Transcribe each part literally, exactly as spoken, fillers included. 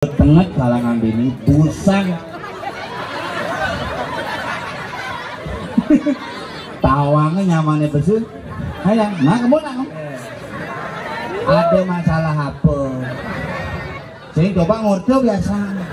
Tenget kalangan bini, busang. Tawangnya nyamannya besu. Ayo, nah, kamu nak. Ada masalah apa? Sing coba ngurdo biasa.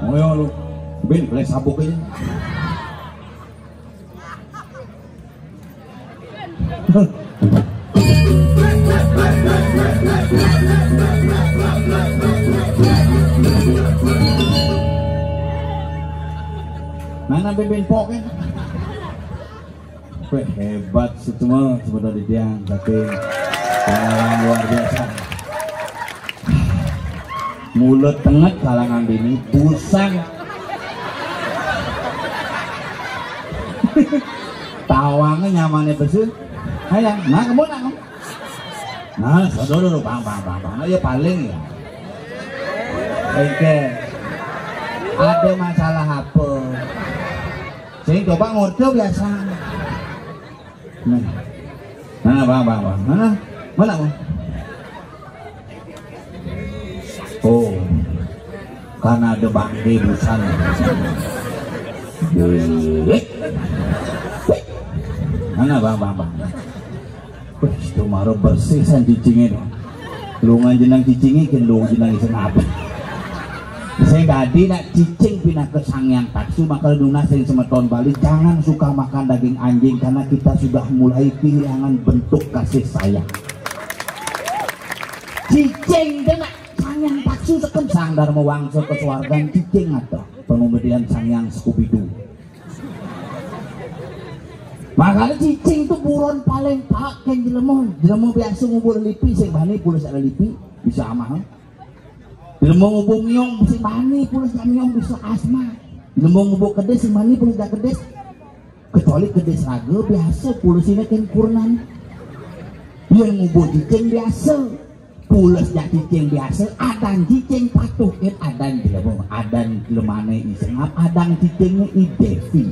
Ngoyo lu, bin, boleh sabuk aja. Mana pimpin pok ya? Weh, hebat situ mah sebenarnya dia, tapi pengalaman luar biasa. Mulut tenget kalangan bini, busang. Tawangnya nyamannya besu. Ayo, nah, kamu nak. Nah, saudara, bang, bang, bang, bang, ya paling ya. Oke. Ada masalah apa? Sing coba ngurdo biasa. Nah. Nah, bang, bang, bang. Mana? Mana, bang? Oh. Karena ada bang di busan. Mana, bang, bang, bang? Wis, itu maro bersih san cicingnya dong. Lu ngan jenang cicingnya, kan lu jenang isin apa? Saya tadi nak cicing pindah ke Sang Hyang Taksu, maka lunas yang semeton Bali, jangan suka makan daging anjing karena kita sudah mulai kehilangan bentuk kasih sayang. Cicing deh nak Sang Hyang Taksu sekem Sang Dharma Wangsa ke swargan cicing atau pengumbedian Sang Hyang Scooby-Doo. Makanya cicing tuh buron paling paek kén jelema. Jelema biasa ngubur lelipi sing bani pula sak lelipi bisa amah. Jelema ngubur miong sing bani pula sak miong bisa asma. Jelema ngubur kedis sing bani pula sak kedis. Kecuali kedis raga biasa pula sina kén kurenan. Yén ngubur cicing biasa. Pules jak cicing biasa, adan cicing patuh kén adan jelema, adan jelemané I Sengap, adan cicingné I Devi.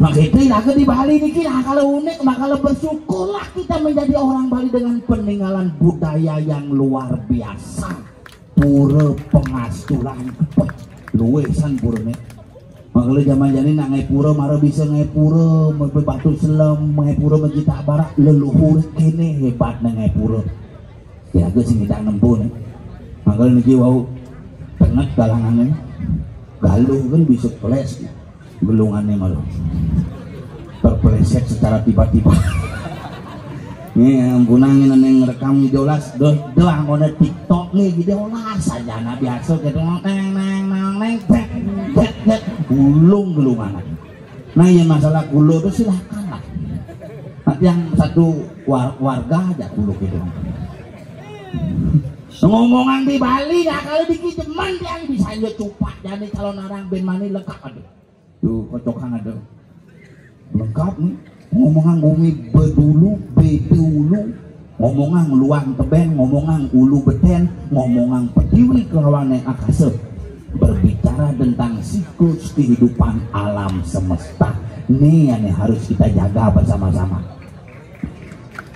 Makanya lagu di Bali niki lah kalau unik, makanya bersyukurlah kita menjadi orang Bali dengan peninggalan budaya yang luar biasa. Pura Pengastulan, luwih san purané. Makanya zaman jani nak ngaé pura, mara bisa ngaé pura, mebé batu selem, ngaé pura mejita barak, leluhur kéné hébat nang ngaé pura. Ya, aku sing tidak nempuh nih. Makanya niki wau tenget galangané. Galuh kan bisa keles. Gelungané malu. Terpeleset secara tiba-tiba. Nih, ampunang ini neng rekam video las, doh, doh, anggone TikTok nih, video las aja, nah, biasa gitu, neng, neng, neng, neng, bet, bet, bet, gulung, gelungan. Nah, ya, masalah kulo tuh silakan lah. Nanti yang satu war-, warga aja kulo gitu. Ngomongan di Bali, nah, kalau di Kijeman dia bisa aja cupak, jadi kalau narang ben mani lekak, aduh. Tuh, kocokan ada. Lengkap nih. Ngomongan bumi bedulu, bedulu. Ngomongan luang teben, ngomongan ulu beten, ngomongan petiwi kelawan yang akase. Berbicara tentang siklus kehidupan alam semesta. Nih yang harus kita jaga bersama-sama.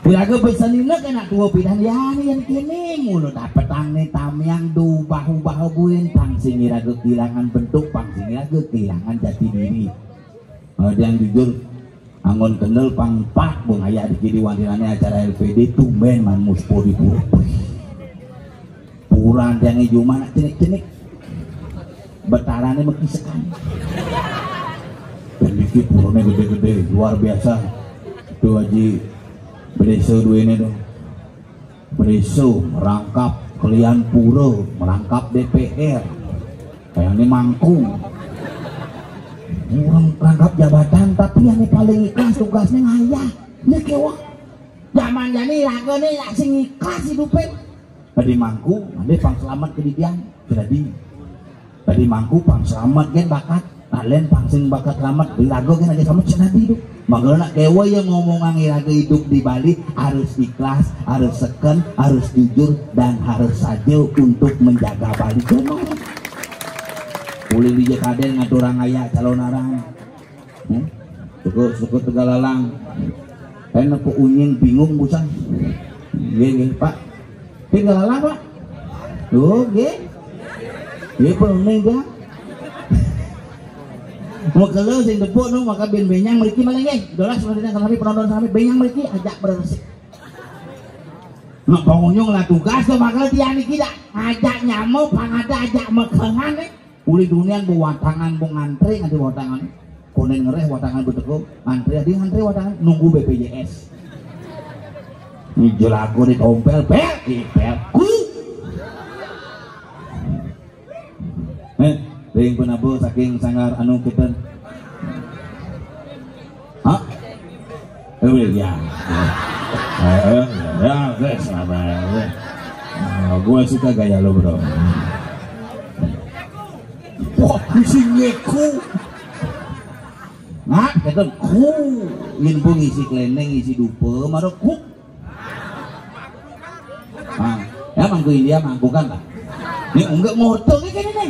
Iraga besenina kena tua pidan, ya, nih, yang kini mulu dapetang nih tamiang diubah-ubah buin, pang sing iraga kehilangan bentuk, pang sing iraga kehilangan jati diri. Kalau yang jujur, anggon kendel pang empat bung ayak di kiri wantirane acara L P D tumben man muspo di pura. Pura yang juma nak cenik-cenik. Betarane mekisekan. Dan niki purane gede-gede, luar biasa. Tuh Haji Beliso duene tuh. Beliso merangkap kelian pura, merangkap D P R. Kayak ini mangku. Orang merangkap jabatan, tapi yang paling ikhlas tugasnya ngayah. Ini kewak. Zaman jani raga nih, ya sing ikhlas hidupnya. Tadi mangku, nanti pang selamat ke didian. Jadi, tadi mangku pang selamat gen bakat. Nah, len pang sing bakat selamat, belago gen aja selamat senadi tuh. Makanya nak kewa ya ngomongan iraga hidup di Bali harus ikhlas, harus seken, harus jujur, dan harus saja untuk menjaga Bali. Ngomong. Ulin di Jekaden ngaturang ayak calon arang. Hmm? Syukur, syukur Tegalalang. Kan apa unying bingung busan. Nggih, nggih, Pak. Tegalalang, Pak. Tuh, nggih. Nggih, pening, Pak. Mau kalau sing tepuk no, maka bin benyang mriki malah nggih. Dolas maksudnya sami penonton sami benyang mriki ajak beresik. Nah, pengunjung lah tugas tuh makanya dia niki dak ngajak nyamuk, pangada ajak mekengan nih. Uli dunian bu watangan, bu ngantri nganti watangan. Konen ngereh watangan beteko, ngantri, adi ngantri watangan, nunggu B P J S. Ini jelaku di tompel, pel, pel, ku. Eh, ring penabuh saking sanggar anu kita. Hah? Eh, ya. Eh, ya, guys, apa ya? Nah, gua suka gaya lo, bro. Wah, isi ngeku. Nah, kita ku. Yen bu ngisi kelendeng, ngisi dupe, maro ku. Ah, ya mangku India mangkukan lah. Ini enggak ngorto ini kene nih.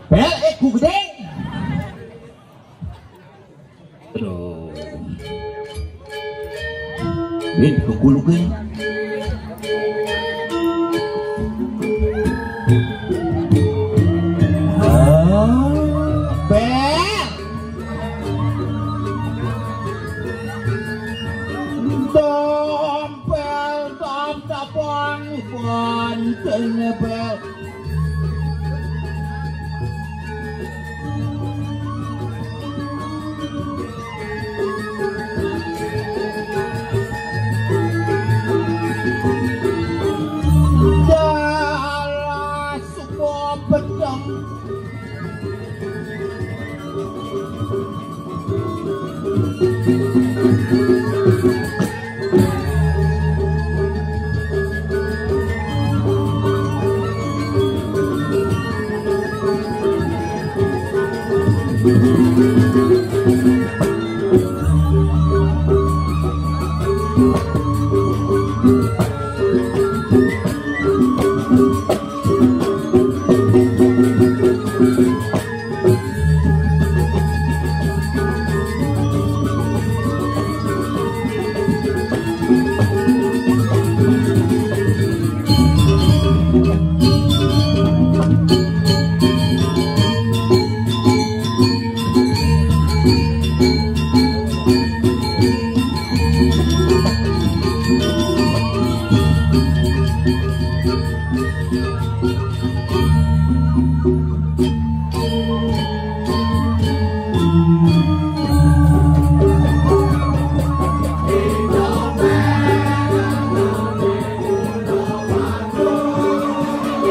Pel eh ku gede. Aduh. Win kekuluke. Ah, pel. Dompel tap tapang banten pel. Dalam sebuah pedang.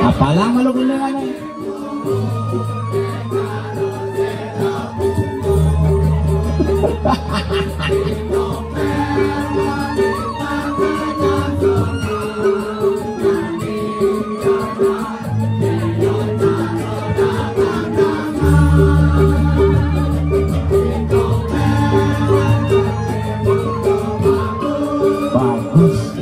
Apalah malu kene anu. Bagus.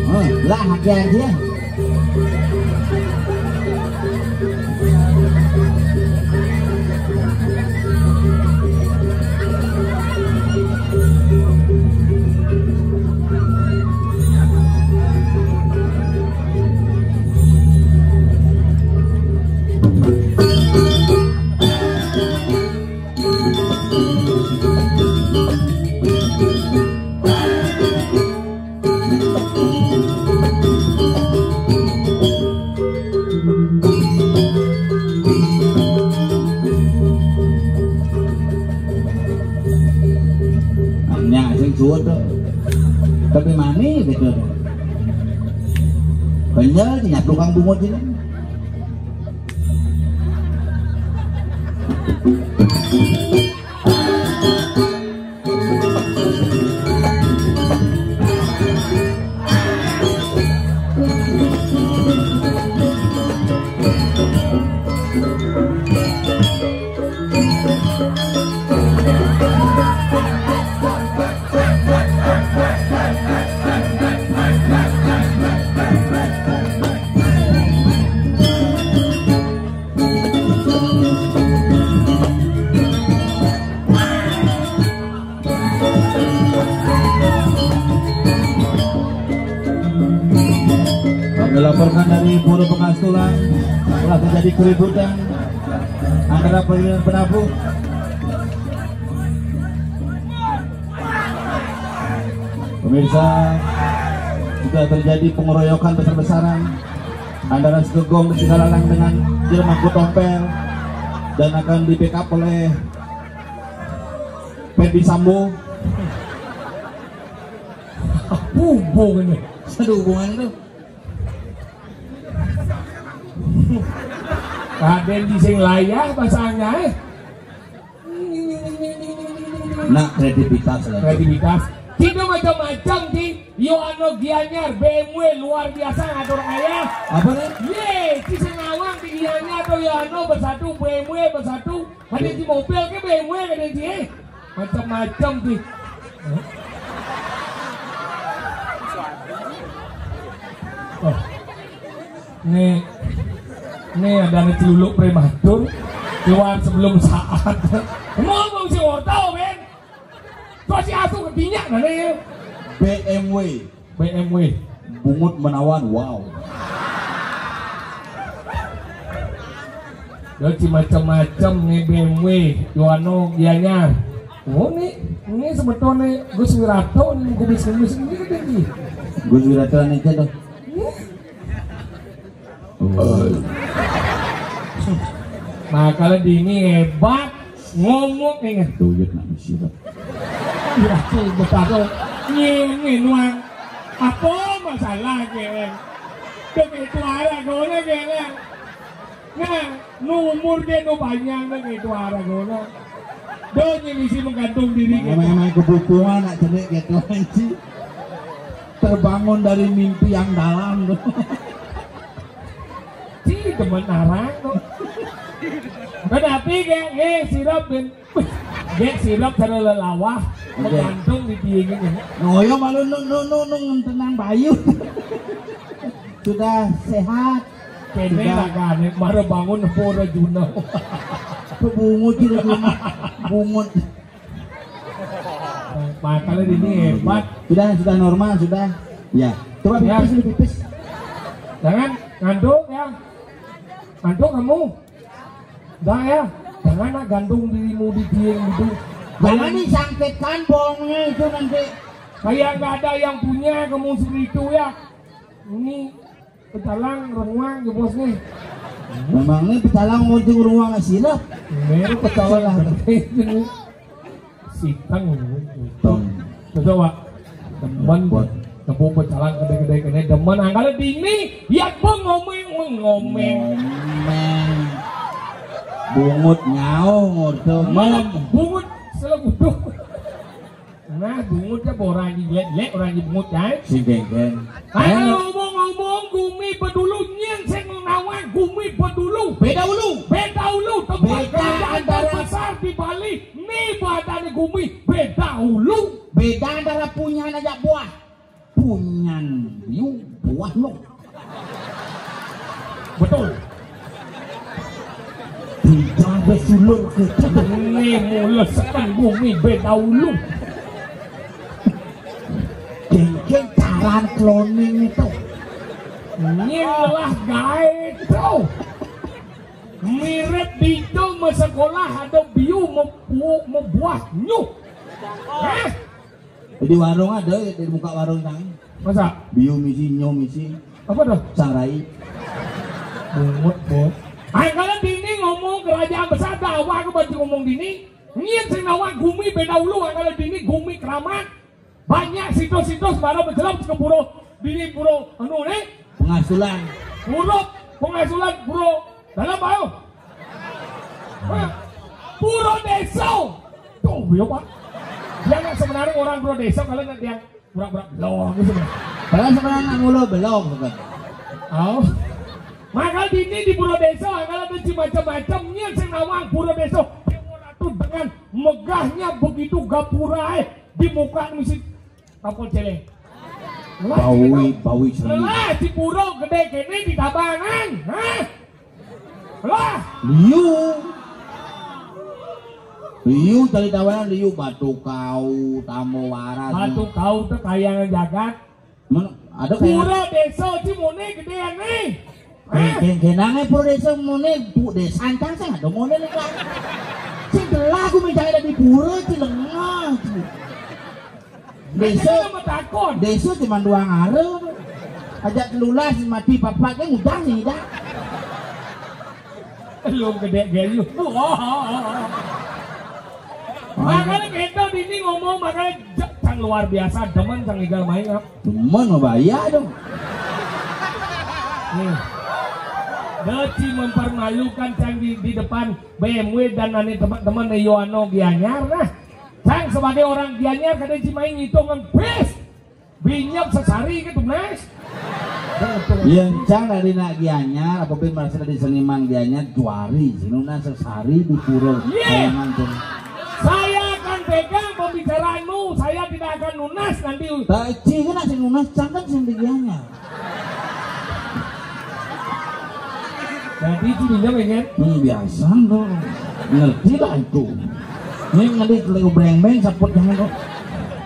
Oh, lah, hati-hati ya. Nya sing suud tuh. Tapi mani gitu. Kenyal nyapluk kang bungut ini. Kami laporkan dari Pura Bekas Tulang, telah terjadi keributan antara pimpinan penabuh. Pemirsa, sudah terjadi pengeroyokan besar-besaran antara Segegong Sigalalang dengan Jerman Kutompel dan akan di-backup oleh Ferdi Sambo. Hubungan ini. Ada hubungan itu. Raden di sing layah pasangan, eh. Nah, kreativitas lah. Kreativitas. Kita macam-macam di Yoano Gianyar, B M W luar biasa ngatur kaya. Apa nih? Ye, di Senawang di Gianyar atau Yoano bersatu, B M W bersatu. Kadén ci mobil ke B M W kadén ci, eh. Macem-macem ci. Oh. Nih, nih ada anak celuluk prematur keluar sebelum saat. Ngomong si Orto, Ben. Kok si asuh ketinya, nah, nih. B M W. B M W. Bungut menawan, wow. Yo, ci macem-macem nih B M W, yo anu, gianyar. Oh, nih, ini sebetulnya Gus Wirato, nih, kumis-kumis ini kan nih. Gus Wirato nih, tuh. Nah, kalau dini hebat, ngomong nih. Tuyut nak misi, Pak. Ya, sih, betah tuh. Ngene, Nuang. Apa masalah, Geng? Begitu arah, gona, Geng. Nah, nu umur dia nu panjang, begitu arah, gona. Donya misi menggantung diri, Geng. Emang, emang kebupuan, nak cenik gitu, anjing. Terbangun dari mimpi yang dalam tuh. Ci demen arang tuh. Tapi, Geng, eh, sirap, Ben. Geng, sirap cara lelawah, oke, menggantung di dia ini. Ngoyo malu nu, nu, nu, nu, tenang bayu. Sudah sehat. Kene sudah. Lah kan, mara bangun pura juna. Kebungut juga, bungut. Makanya ini hebat. Sudah, sudah normal, sudah. Ya, coba, ya, pipis dulu, pipis. Jangan ngantuk ya. Ngantuk kamu. Dah ya. Jangan nak gantung dirimu di dia gitu. Jangan disangkitkan bohongnya itu nanti. Kayak nggak ada yang punya kamu seperti itu ya. Ini pecalang renguang ya, Bos, nih. Memangnya pecalang mau renguang sirap? Ini pecalang. Sitang. Coba. Demen. Buat. Tepuk pecalang gede-gede kene demen. Angkala dini, ya, bang, ngomeng, ngomeng. Ngomeng. Bungut nyau ngorto. Mana bungut selegudu? Nah, bungut ya orang jelek-jelek, orang bungut ya. Si Geng-Geng. Ayo, ngomong-ngomong, gumi bedulu, nyén sing nawang gumi bedulu. Beda ulu. Beda ulu, tempat beda kerajaan antara terbesar di Bali. Nih badannya gumi, beda ulu. Beda antara punyan aja buah. Punyan biu, buah no. Betul. Tidak besulur ke. Ini mula sekan gumi beda ulu. Geng-geng caran kloning itu. Ini lah gae itu. Mirip dito masekolah ada biu mebu-, mebuah nyuh. Hah? Di warung ada ya, di muka warung sana. Masa? Biu misi, nyo misi. Apa tuh? Sangrai. Bungut, Bos. Angkala dini ngomong kerajaan besar, dah awak aku bantu ngomong dini. Nyén sing nawang gumi beda ulu, angkala dini gumi keramat. Banyak situs-situs baru menjelam ke pura, dini pura anu nih. Pengasulan. Pura, pengasulan pura. Dalam baru. Hah? Pura desa. Tuh, ya, Pak. Dia nggak sebenarnya orang pura desa kalau nggak dia pura-pura belong gitu. Padahal sebenarnya nak mulu belong, bukan? Oh. Maka dini di pura desa, kalau ada si macam-macam, nyén sing nawang pura desa. Ratu dengan megahnya begitu gapura, eh, di muka misi kapal celeng. Lah, bawi, gitu. Bawi sendiri. Lah, di pura gede kene di tabanan, hah? Lah. Liu. Liu cari tawaran liu batu kau, tamu waras. Batu kau tuh kayangan jagat. Men-, ada kayak pura desa ci mone gedean nih. Hah? Gen-, gen-, genange pura desa mone, bu desa ancang sing ada mone nih, Kak. Sing telah aku minta ada di pura ci lengah. Desa, desa cuma dua ngaruh. Ajak telulas mati papat kan udah nih dah. Lu gede gayuh. Makanya kita ini ngomong, makanya ja-, cang luar biasa, demen cang igal main, ya. Demen mah bahaya dong. Nih. Deci mempermalukan cang di, di depan B M W dan ane teman-teman Yoano Gianyar, nah. Cang sebagai orang Gianyar, kadang ci main ngitungan bis. Binyep sesari gitu, Mas. Yén cang dari nak Gianyar, apa bin merasa dari seniman Gianyar, juari, sinuna sesari di pura. Iya. Kayangan tuh. Saya akan pegang pembicaraanmu, saya tidak akan nunas nanti. Tak eci kan nak sing nunas, cang kan sing di Gianyar. Jadi itu dia pengen. Hmm, biasa tuh. Ngerti lah itu. Ini ngelik lagi breng-breng saput jangan kok.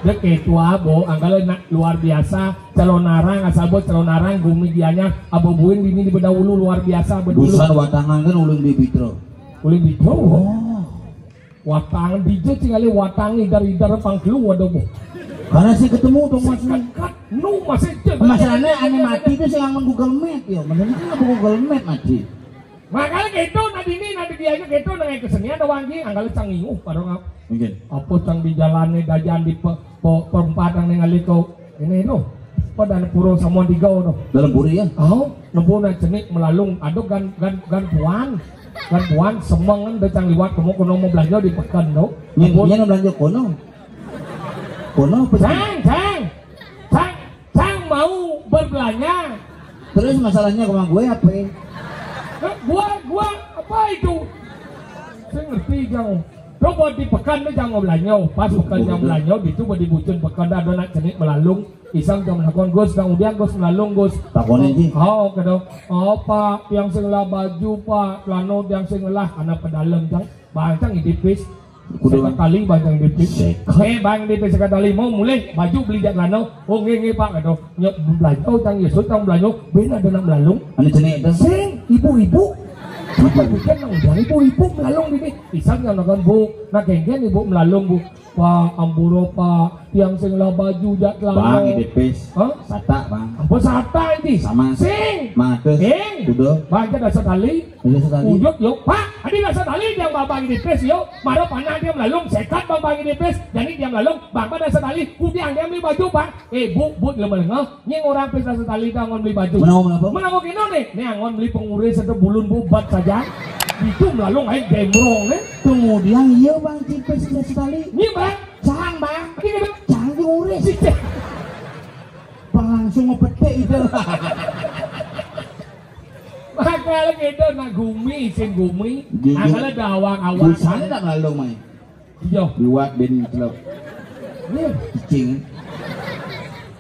Dia ketua, Bo, angkala nak luar biasa. Calonarang, asal bos Calonarang, Gumi Gianyar, Abo Buin, bini di Bedawulu luar biasa, bedulu. Busan watangan kan ulun bibitro. Ulun bibitro. Oh. Watangan dija tinggalé watangan idar-idar pangkelu ada, Bu. Karena sih ketemu dong, Mas. Sekat-kat, nu masih cek. Masalahnya ane mati itu sing angon Google Map ya. Bener itu nggak Google Map mati. Makanya gitu, nadini, nadini aja gitu, nang kesenian ada wangi, anggal cang inguh, pada ngap. Mungkin. Apa cang di jalannya dajan di pe-, pe-, perempatan ning ngalih kau. Ini no. Pada pura sama tiga no. Dalam puri ya? Oh, nempuh nak cenik melalung. Aduh gan, gan, gan puan. Gan puan semengan dah cang liwat kamu kono mau belanja di pekan no. Nyen, nyen belanja kono. Kono apa? Cang, cang. Cang, cang mau berbelanja. Terus masalahnya sama gue apa? Eh, gua, gua apa itu? Saya ngerti, Jang. Lo buat di pekan tuh jangan belanja. Pas pekan jangan belanja, itu buat di bucun pekan dah ada nak cenik melalung. Isang jam nakon Gus, Kang Udian Gus melalung Gus. Takonin sih. Oh, kado. Oh, Pak, yang sing lah baju, Pak, lano yang sing lah, anak pedalem, Jang. Bang, Jang, idipis. Kudu. Sekat tali, Bang, Jang, idipis. Sekat. Eh, Bang, idipis sekat tali. Mau mulai, baju beli jak lano. Oh, nge, nge, Pak, kado. Nyok belanja, Jang, ya, so, Jang, belanja. Bena ada nak melalung. Anu cenik itu. Sing, ibu-ibu. Apa bukan nang Jang, ibu-ibu melalung ini. Isang yang nakon, Bu. Nah, genggen ibu melalung, Bu. Pak, ampura, Pak. Tiang sing lah baju jak lano. Bang, idipis. Hah? Sata, Bang. Ampun, sata ini. Sama. Sing. Mangatus. Sing. Kuda. Bang, ada satu tali. Ada satu tali. Uyut, yuk. Pak, adi lah satu tali tiang Bang, Bang idipis, yuk. Mara panah tiang melalung. Sekat Bang, Bang idipis. Jadi tiang melalung. Bang, pada satu tali. Kudiang tiang beli baju, Pak. Eh, Bu, Bu, lemah lengah. Nying orang pesta setali dah angon beli baju. Menang apa? Menang apa kena nih? Nih angon beli penguris satu bulun bubat saja. Itu melalung aja gembrong nih. Kemudian iya bang, tipe sisa sekali. Iya bang. Cang bang. Iya bang. Cang diuris. Iya. Bang langsung ngepetik itu. Makanya kita nak gumi, isin gumi. Gigi. Angkala dah awang-awang. Busanya tak melalung main. Iya. Liwat bin celok. Iya. Cicing.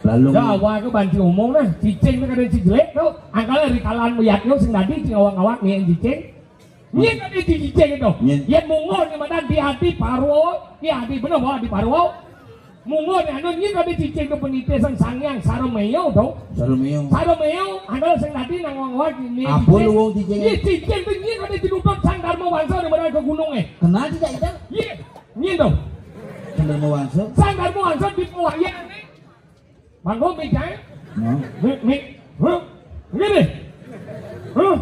Lalu. Ya, awal ke banci ngomong nah, cicing tu kada cijelek tu. Angkal dari kalangan melihat tu sing tadi cing awak-awak ni cicing. Ni kada cicing tu. Ni. Yang mungol ni mana di hati parwo, di hati benar bawa di parwo. Mungol ni anu ni kada cicing tu penitisan sangyang sarumeo tu. Sarumeo. Sarumeo, angkal sing tadi nang awak-awak ni. Apa lu wong cicing? Ni cicing tu ni kada cinutut sang Dharma Wangsa ni mana ke gunung eh. Kenal tidak itu? Iya. Nyen to. Sandar Mawangsa. Sandar Mawangsa di pewayangan. Mangko mik jae. Nah. Mik, mik. Huh? Ngene. Huh?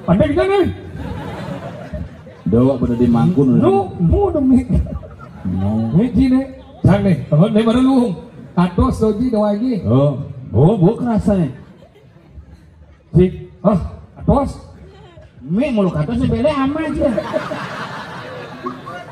Pandai kita nih. Dawak pada di mangkun. Lu, lu dong mik. No. Mik gini. Jangan nih. Oh, ini baru lu. Kados doji doa lagi. Oh. Oh, bu kerasa nih. Cik, ah, atos. Mi mulu katos bele ama aja.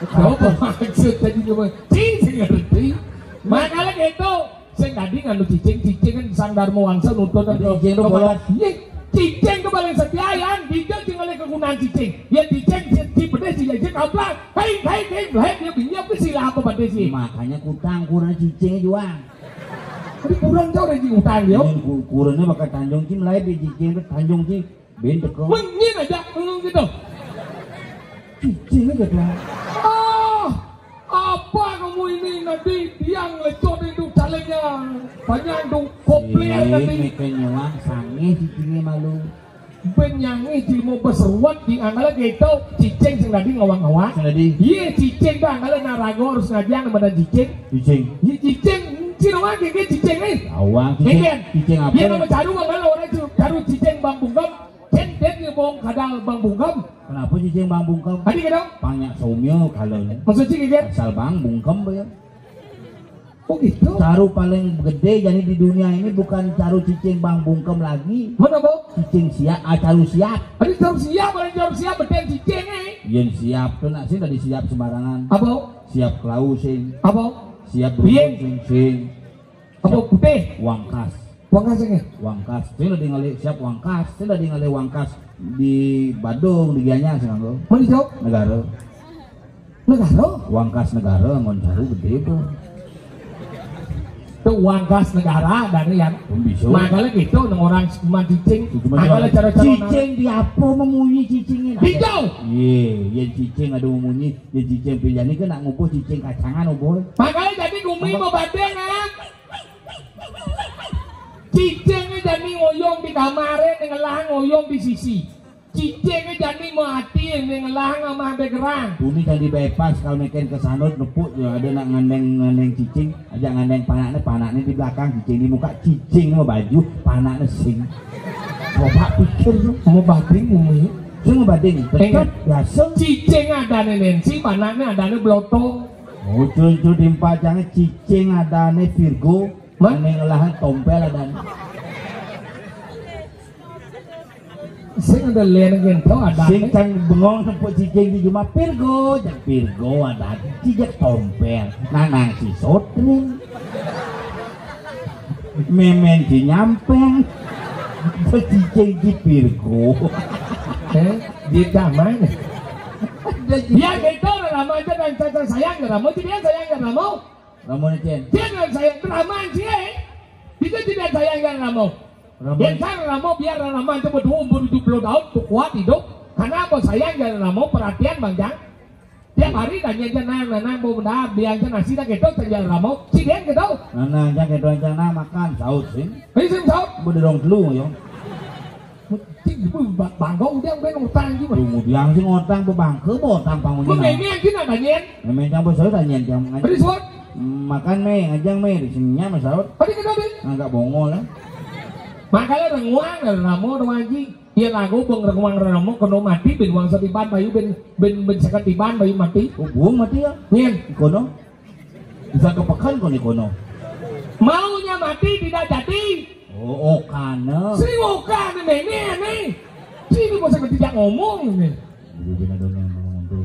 Apa maksud tadi coba? Cing, sing ngerti. Makanya gitu. Sing tadi nganu cicing, cicing kan sang Dharma Wangsa nutut. Jadi cicing itu boleh. Iya, cicing itu paling setia ya. Dijak tinggal kegunaan cicing. Ya cicing si, si pedes dijajak apa? Hei, hei, hei, hei, dia bingung apa sih lah apa pada sih? Makanya kutang kurang cicing jual. Tapi kurang jauh dari utang dia. Ini ku-, kurangnya bakal Tanjung Kim lain di Cicing ke Tanjung Kim. Bentuk kok. Mungkin aja ngomong gitu. Cicing aja tuh. Ah, apa kamu ini nanti tiang lecot itu calegnya banyak dong koplir nanti. Ini kayaknya wah sange cicingnya malu. Ben nyangi di mau beseruat di angkala gitu, cicing sing tadi ngawang-ngawang. Sing tadi. Iya, cicing tuh angkala narago harus ngajian sama dan cicing. Cicing. Iya, cicing. Cino lagi, dia cicing nih. Awang, cicing. Iya, kan? Cicing apa? Iya, nama caru angkala orang itu, caru cicing Bang Bungkem. Cen, dia nih bohong kadal Bang Bungkem. Kenapa cicing Bang Bungkem? Tadi gitu. Banyak somyo kalau ini. Maksud cicing, iya? Asal Bang Bungkem, ya. Oh gitu. Caru paling gede jadi di dunia ini bukan caru cicing Bang Bungkem lagi. Mana, Bu? Cicing siap, ah, caru siap. Ada caru siap, ada caru siap, betul cicing, eh. Yen siap tuh nak sih tadi siap sembarangan. Apa? Siap kelau sing. Apa? Siap beruntung sing, sing. Apa putih? Wangkas. Wangkas ini. Wangkas. Sing udah ningali siap Wangkas. Sing udah ningali Wangkas di Badung, di Gianyar, sing nganggo. Mana jauh? Negara. Negara? Wangkas negara, ngon caru gede, Bro. Tuh Wangkas negara dari yang. Bisa. Makanya gitu, nang orang cuma cicing. Cuma makanya cara-cara cicing di apa memunyi cicingnya? Hijau. Iya, ya cicing ada memunyi, ya cicing pilihan ini kena ngubuh cicing kacangan, oboy. Makanya jadi gumi mau badeng, ah. Cicingnya jadi ngoyong di kamar, yang ngelah ngoyong di sisi. Cicingnya jadi mati, yang ngelah ngamah begerang. Bumi jadi bebas kalau neken ke sanut nepuk ya ada nak ngandeng-ngandeng cicing, aja ngandeng panaknya, panaknya di belakang, cicing di muka, cicing mau baju, panaknya sing. Coba pikir lu. Mau bading bumi. Sing mau bading, tetap biasa. Cicing ada nenensi, panaknya ada ne blotong. Muncul-muncul di empat jangan cicing ada ne Virgo. Mana ngelahan tompel ada. Sing ada len gitu ada. Sing cang bengong semput cicing di rumah Virgo, cang Virgo ada. Cijak tompel, nanang si sotrin. Memen si nyampeng. Cicing di Virgo. Eh, di kamar. Ya gitu, lama aja dan caca sayang, nggak mau, jadi sayang, nggak mau. Ramun cen. Dia dengan saya beraman sih, eh. Dia tidak sayang dengan Ramo. Ramun. Yang saya Ramo biar Ramo itu berdua umur tujuh puluh tahun, tuh kuat hidup. Karena apa sayang dengan Ramo, perhatian Bang Jang. Tiap hari tanya aja nang, nang, nang, mau benar, dia aja nasi dah gitu, tanya Ramo. Si dia gitu. Nah, nah, aja gitu aja nah makan, saus sih. Ini sih saus. Udah dong dulu ya. Cing, ibu ba-, bangga udah, udah ngutang gitu. Kemudian sih ngutang, bebangke, botang pangunya. Lu nah. Ini yang kita tanyain. Memang campur saus tanyain jam ngaji. Tadi suat. Makan me, ngajang me, di sini mas saut. Tadi kita di. Agak bongol lah. Makanya renguang, ramo, renguang ngaji. Iya lagu beng renguang ramo, kono mati, ben uang setiban, bayu ben, ben, ben seketiban, bayu mati. Oh, buang mati ya? Nyen. Kono? Bisa kepekan kono, kono. Maunya mati tidak jadi. Oh, okana. Sing okana, nene, nene. Sini masa tidak ngomong ini. Jadi dia ada yang ngomong tuh.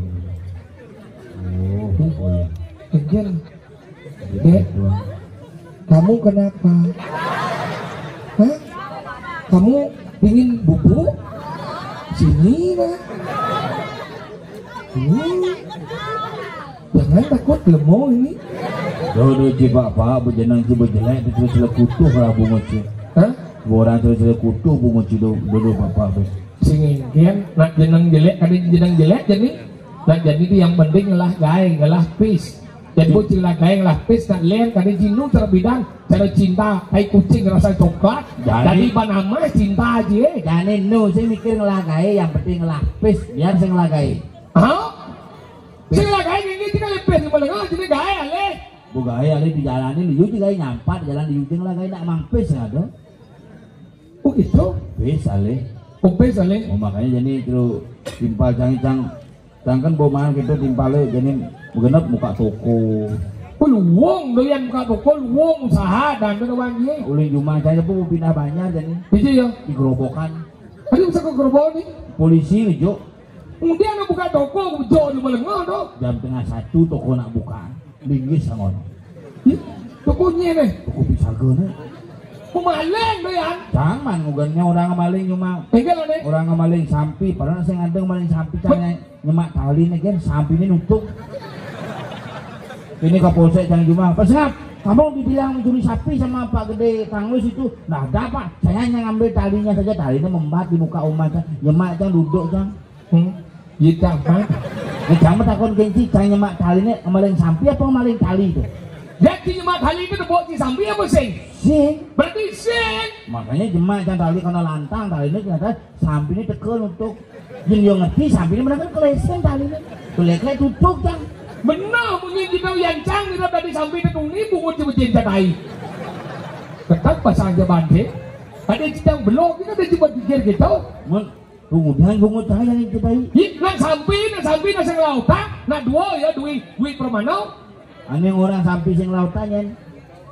Oh, oh ya. Again. Dek, kamu kenapa? Hah? Kamu ingin bubu? Sini lah. Hmm. Jangan takut, lemong ini. Dodo ci bapak bejenang ci bejelek, terus lekutuh lah bungut ci. Hah? Orang terus lekutuh bungut ci do-, dodo bapak be. Sing engken, nak jenang jelek, kada jenang jelek jadi. Nak jadi tu yang penting ngelah gae, ngelah pis. Jadi bocil lah gae ngelah pis, nak len kada jinu terbidan, cara cinta, tai kucing rasa coklat. Jadi jadi banama cinta aja. Jadi nu, saya mikir ngelah gae, yang penting ngelah pis, biar saya ngelah gae. Hah? Sing lagi ini kita lepeh di malengan, jadi gae alih. Bu gae alih di jalan ini, liu juga nyampat jalan di ujung lah gae nak mampis ada. Oh gitu? Pis alih. Oh pis alih. Oh makanya jadi terus timpal cang cang cang kan bau mahal gitu timpal jadi genep muka toko. Oh luwung doyan muka toko, luwung usaha dan tu kawan ye. Ulin jumah saya pun pindah banyak jadi. Bisa ya? Di gerobokan. Tadi bisa ke gerobokan ni? Polisi ni jo. Kemudian nak buka toko, ujo di melengah tu. Jam tengah satu toko nak buka. Linggis sangon. Ih, tokonya ni. Toko pisaga ni. Pemaling tu ya. Jangan ngugannya orang maling cuma. Tinggal ni. Orang maling sampi, padahal saya ngadeng maling sampi kan nyemak tali ni kan sampi ni nutup. Ini kapolsek jangan cuma. Pasal kamu dibilang mencuri sapi sama Pak Gede Tanglus itu, nah ada Pak. Saya hanya ngambil talinya saja, talinya membat di muka umat. Nyemak jangan duduk jangan. Hmm. Iya, Cang, Bang. Nih, Cang, takon kenci, Cang nyemak tali nih, ngemaling sampi apa ngemaling tali itu? Jadi nyemak tali itu dibawa di sampi apa sing? Sing. Berarti sing. Makanya jemak Cang tali kena lantang, tali ini ternyata sampi ini tekel untuk yang dia ngerti sampi ini benar kan kelesen tali ini. Kelek-kelek tutup, Cang. Benar, punya kita yang Cang, kita tadi sampi itu tuni, bungut di bejin catai. Tetap pasang aja bandi. Tadi kita belum, kita udah coba pikir gitu. Mun, Tunggu, jangan bungut saya yang kita ini. Ih, nak sampi, nak sampi, nak sing lauta, nak dua ya, duit, duit permano. Ane orang sampi sing lauta nyen.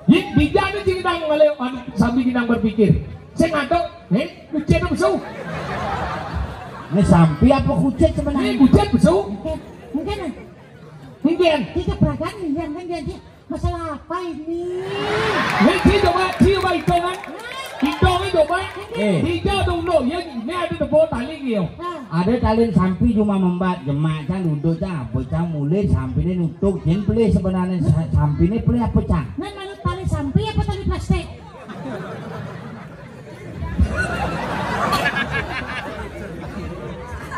Ih, bijak ni sing nang ngale, anu, sampi nang berpikir. Sing ngadok, eh, kucing tu besu. Ini sampi apa kucing sebenarnya? Ini kucing besu. Mungkin, mungkin. Mungkin. Kita perasaan lihat kan dia, dia. Masalah apa ini? Ini coba, coba hitungan. Hah? Coba, eh, hijau dong, no. Ya, ini ada tepuk tali, gitu. Ada talin sampi cuma membat, jemak cang duduk cang, apa cang mulai sampi ini nutup, jen pelih sebenarnya sa-, sampi ini pelih apa cang? Nah, menurut tali sampi apa tali plastik?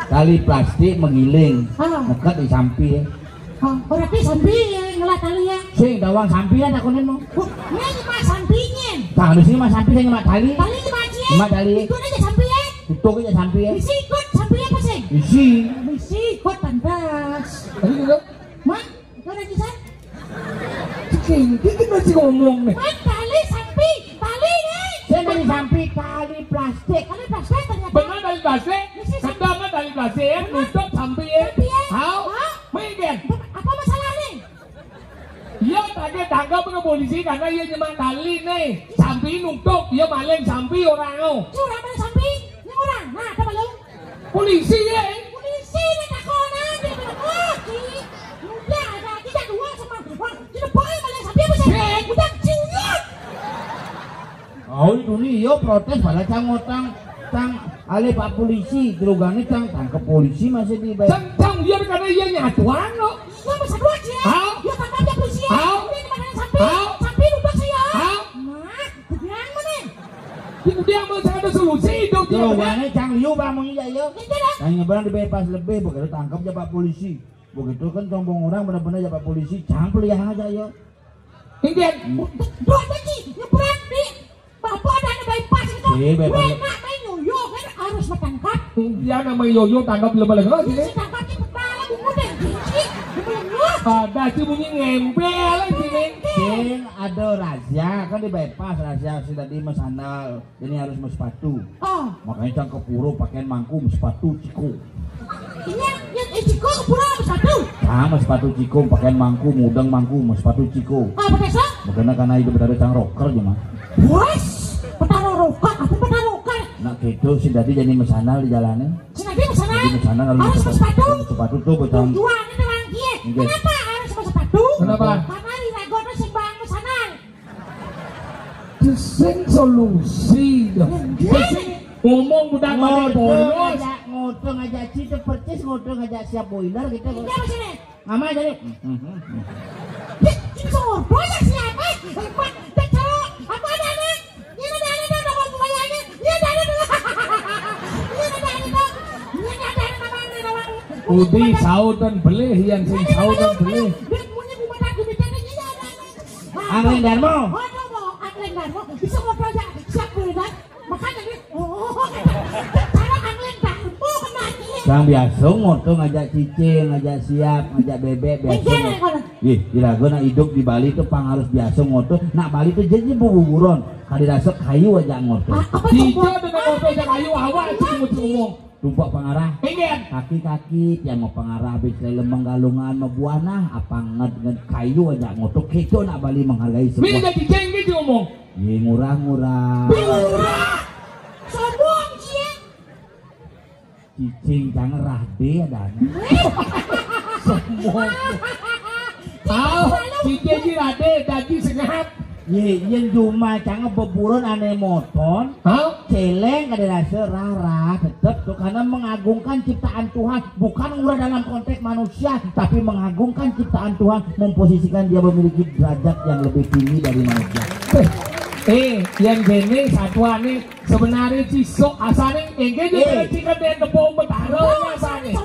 Tali plastik menggiling, ah, meket di sampi. Oh, berarti sampi ya ngelah tali ya? Sing, dawang sampi ya takunin mau. Ini mah sampinya. Tah, di sini mah sampi saya ngelah tali. Tali mah cie. Ngelah tali. Itu aja sampi ya. Itu aja sampi ya. Isi ikut sampi apa sih? Isi. Isi ikut pantas. Tadi gitu. Mah, itu ada kisah. Cing, kita masih ngomong nih. Kan tali sampi, tali nih. Saya dari sampi tali plastik. Tali plastik ternyata. Benar tali plastik? Isi sampi. Sedang tali plastik ya, nutup sampi ya. Sampi ya. Hau? Hah? Mungkin. Apa masalah nih? Iya, tadi tangkap ke polisi karena iya nyemak tali nih. Sampi nutup, iya maling sampi orang lo. Curang maling sampi, ini orang. Nah, ada malu. Polisi ya. Polisi ini takonan dia bilang, "Oh, ki, udah ada kita dua sama, wah, kita boleh maling sampi apa sih? Udah ciut." Oh, itu nih, yo protes pada cang ngotang, cang alih pak polisi, gerogane cang tangkep polisi masih di Cang, cang, iya karena iya nyatuan lo. Iya, masa dua sih? Hah? Iya, tangkap ya polisi ya. Hah? Ini di mana sampi? Hah? Sampi lupa saya. Hah? Nah, kebilang mana? Dia mau saya ada solusi hidup dia. Gerogane cang liu bang mengiya yo. Iya, iya. Cang nyebrang di bypass lebih, begitu tangkep ya pak polisi. Begitu kan sombong orang benar-benar ya pak polisi, cang pelihara aja yo. Inggih. Dua biji nyebrang di bapak ada di bypass itu. Iya, bypass. Weh, nak main yoyo kan harus bertangkap. Iya, nama yoyo tangkap belum boleh kalau sini. Iya, tangkap di kepala bungut deh. Biji, di belenggu. Ada sih bunyi ngempel sini. Sing, ada razia kan di bypass, razia sudah di mesandal. Ini harus mau sepatu. Oh. Makanya cang ke pura pakaian mangku, mau sepatu ciko. Iya, iya, eh, ciko ke pura mau sepatu. Sama sepatu ciko, pakaian mangku, mudeng mangku, mau sepatu ciko. Oh, betul, so? Makanya karena itu betul cang rocker cuma. Bos, petaro rocker, apa petaro rocker? Nak gitu, si dadi jadi mesana di jalannya. Si dadi mesana? Jadi mesana harus harus mau sepatu. Sepatu tuh, betul. Tujuan itu orang dia. Iya. Kenapa harus mau sepatu? Kenapa? Karena di ragono sing bang mesana. Sing solusi dong. Sing ngomong budak balik polos. Ngajak, ngoto ngajak cita percis, ngoto ngajak siap boiler gitu. Iya, maksudnya. Ngama jadi? Ih, ini sing ngoto ya siapa? Hebat, cecok. Apa ada nih? Ini ada, ada, ada, ada, ada, ada. Ini ada, ada, ada. Ini ada, ada, ada, ada, ada, ada, ada. Udi sautan belih, yang sing sautan belih. Dia punya buku tadi, dia ada, ada. Angling Darmo. Waduh, mau Angling Darmo. Bisa ngobrol aja. Siap benar. Makanya nih, oh, cara Angling Darmo kena dia. Sang biasa ngoto ngajak cicing, ngajak siap, ngajak bebek, biasa. Ih, di lagu nak hidup di Bali tuh pang harus biasa ngoto. Nak Bali tuh jadi buburon. Kali rasa kayu aja ngoto. Ah, apa tuh? Hijau dengan ngoto aja kayu, awak itu ngomong. Tumpak pengarah. Inggih. Kaki-kaki tiang mau pengarah habis lelem menggalungan mau buana apa nged-nged kayu aja ngotok keco nak Bali menghargai semua. Bila jadi cengkeh diomong. Ye ngurah-ngurah. Ngurah. Sombong cie. Cicing jangan rahde ada. Sombong. Au, cicing si rade dadi sengap. Ye, yen cuma canggih beburon ane moton, hah? Celeng kada rasa rara, tetep tuh karena mengagungkan ciptaan Tuhan, bukan ngurah dalam konteks manusia, tapi mengagungkan ciptaan Tuhan, memposisikan dia memiliki derajat yang lebih tinggi dari manusia. Eh, eh, yang gini satuane sebenarnya cisok asane enggak dia eh. Cikan dia tepung betara asane.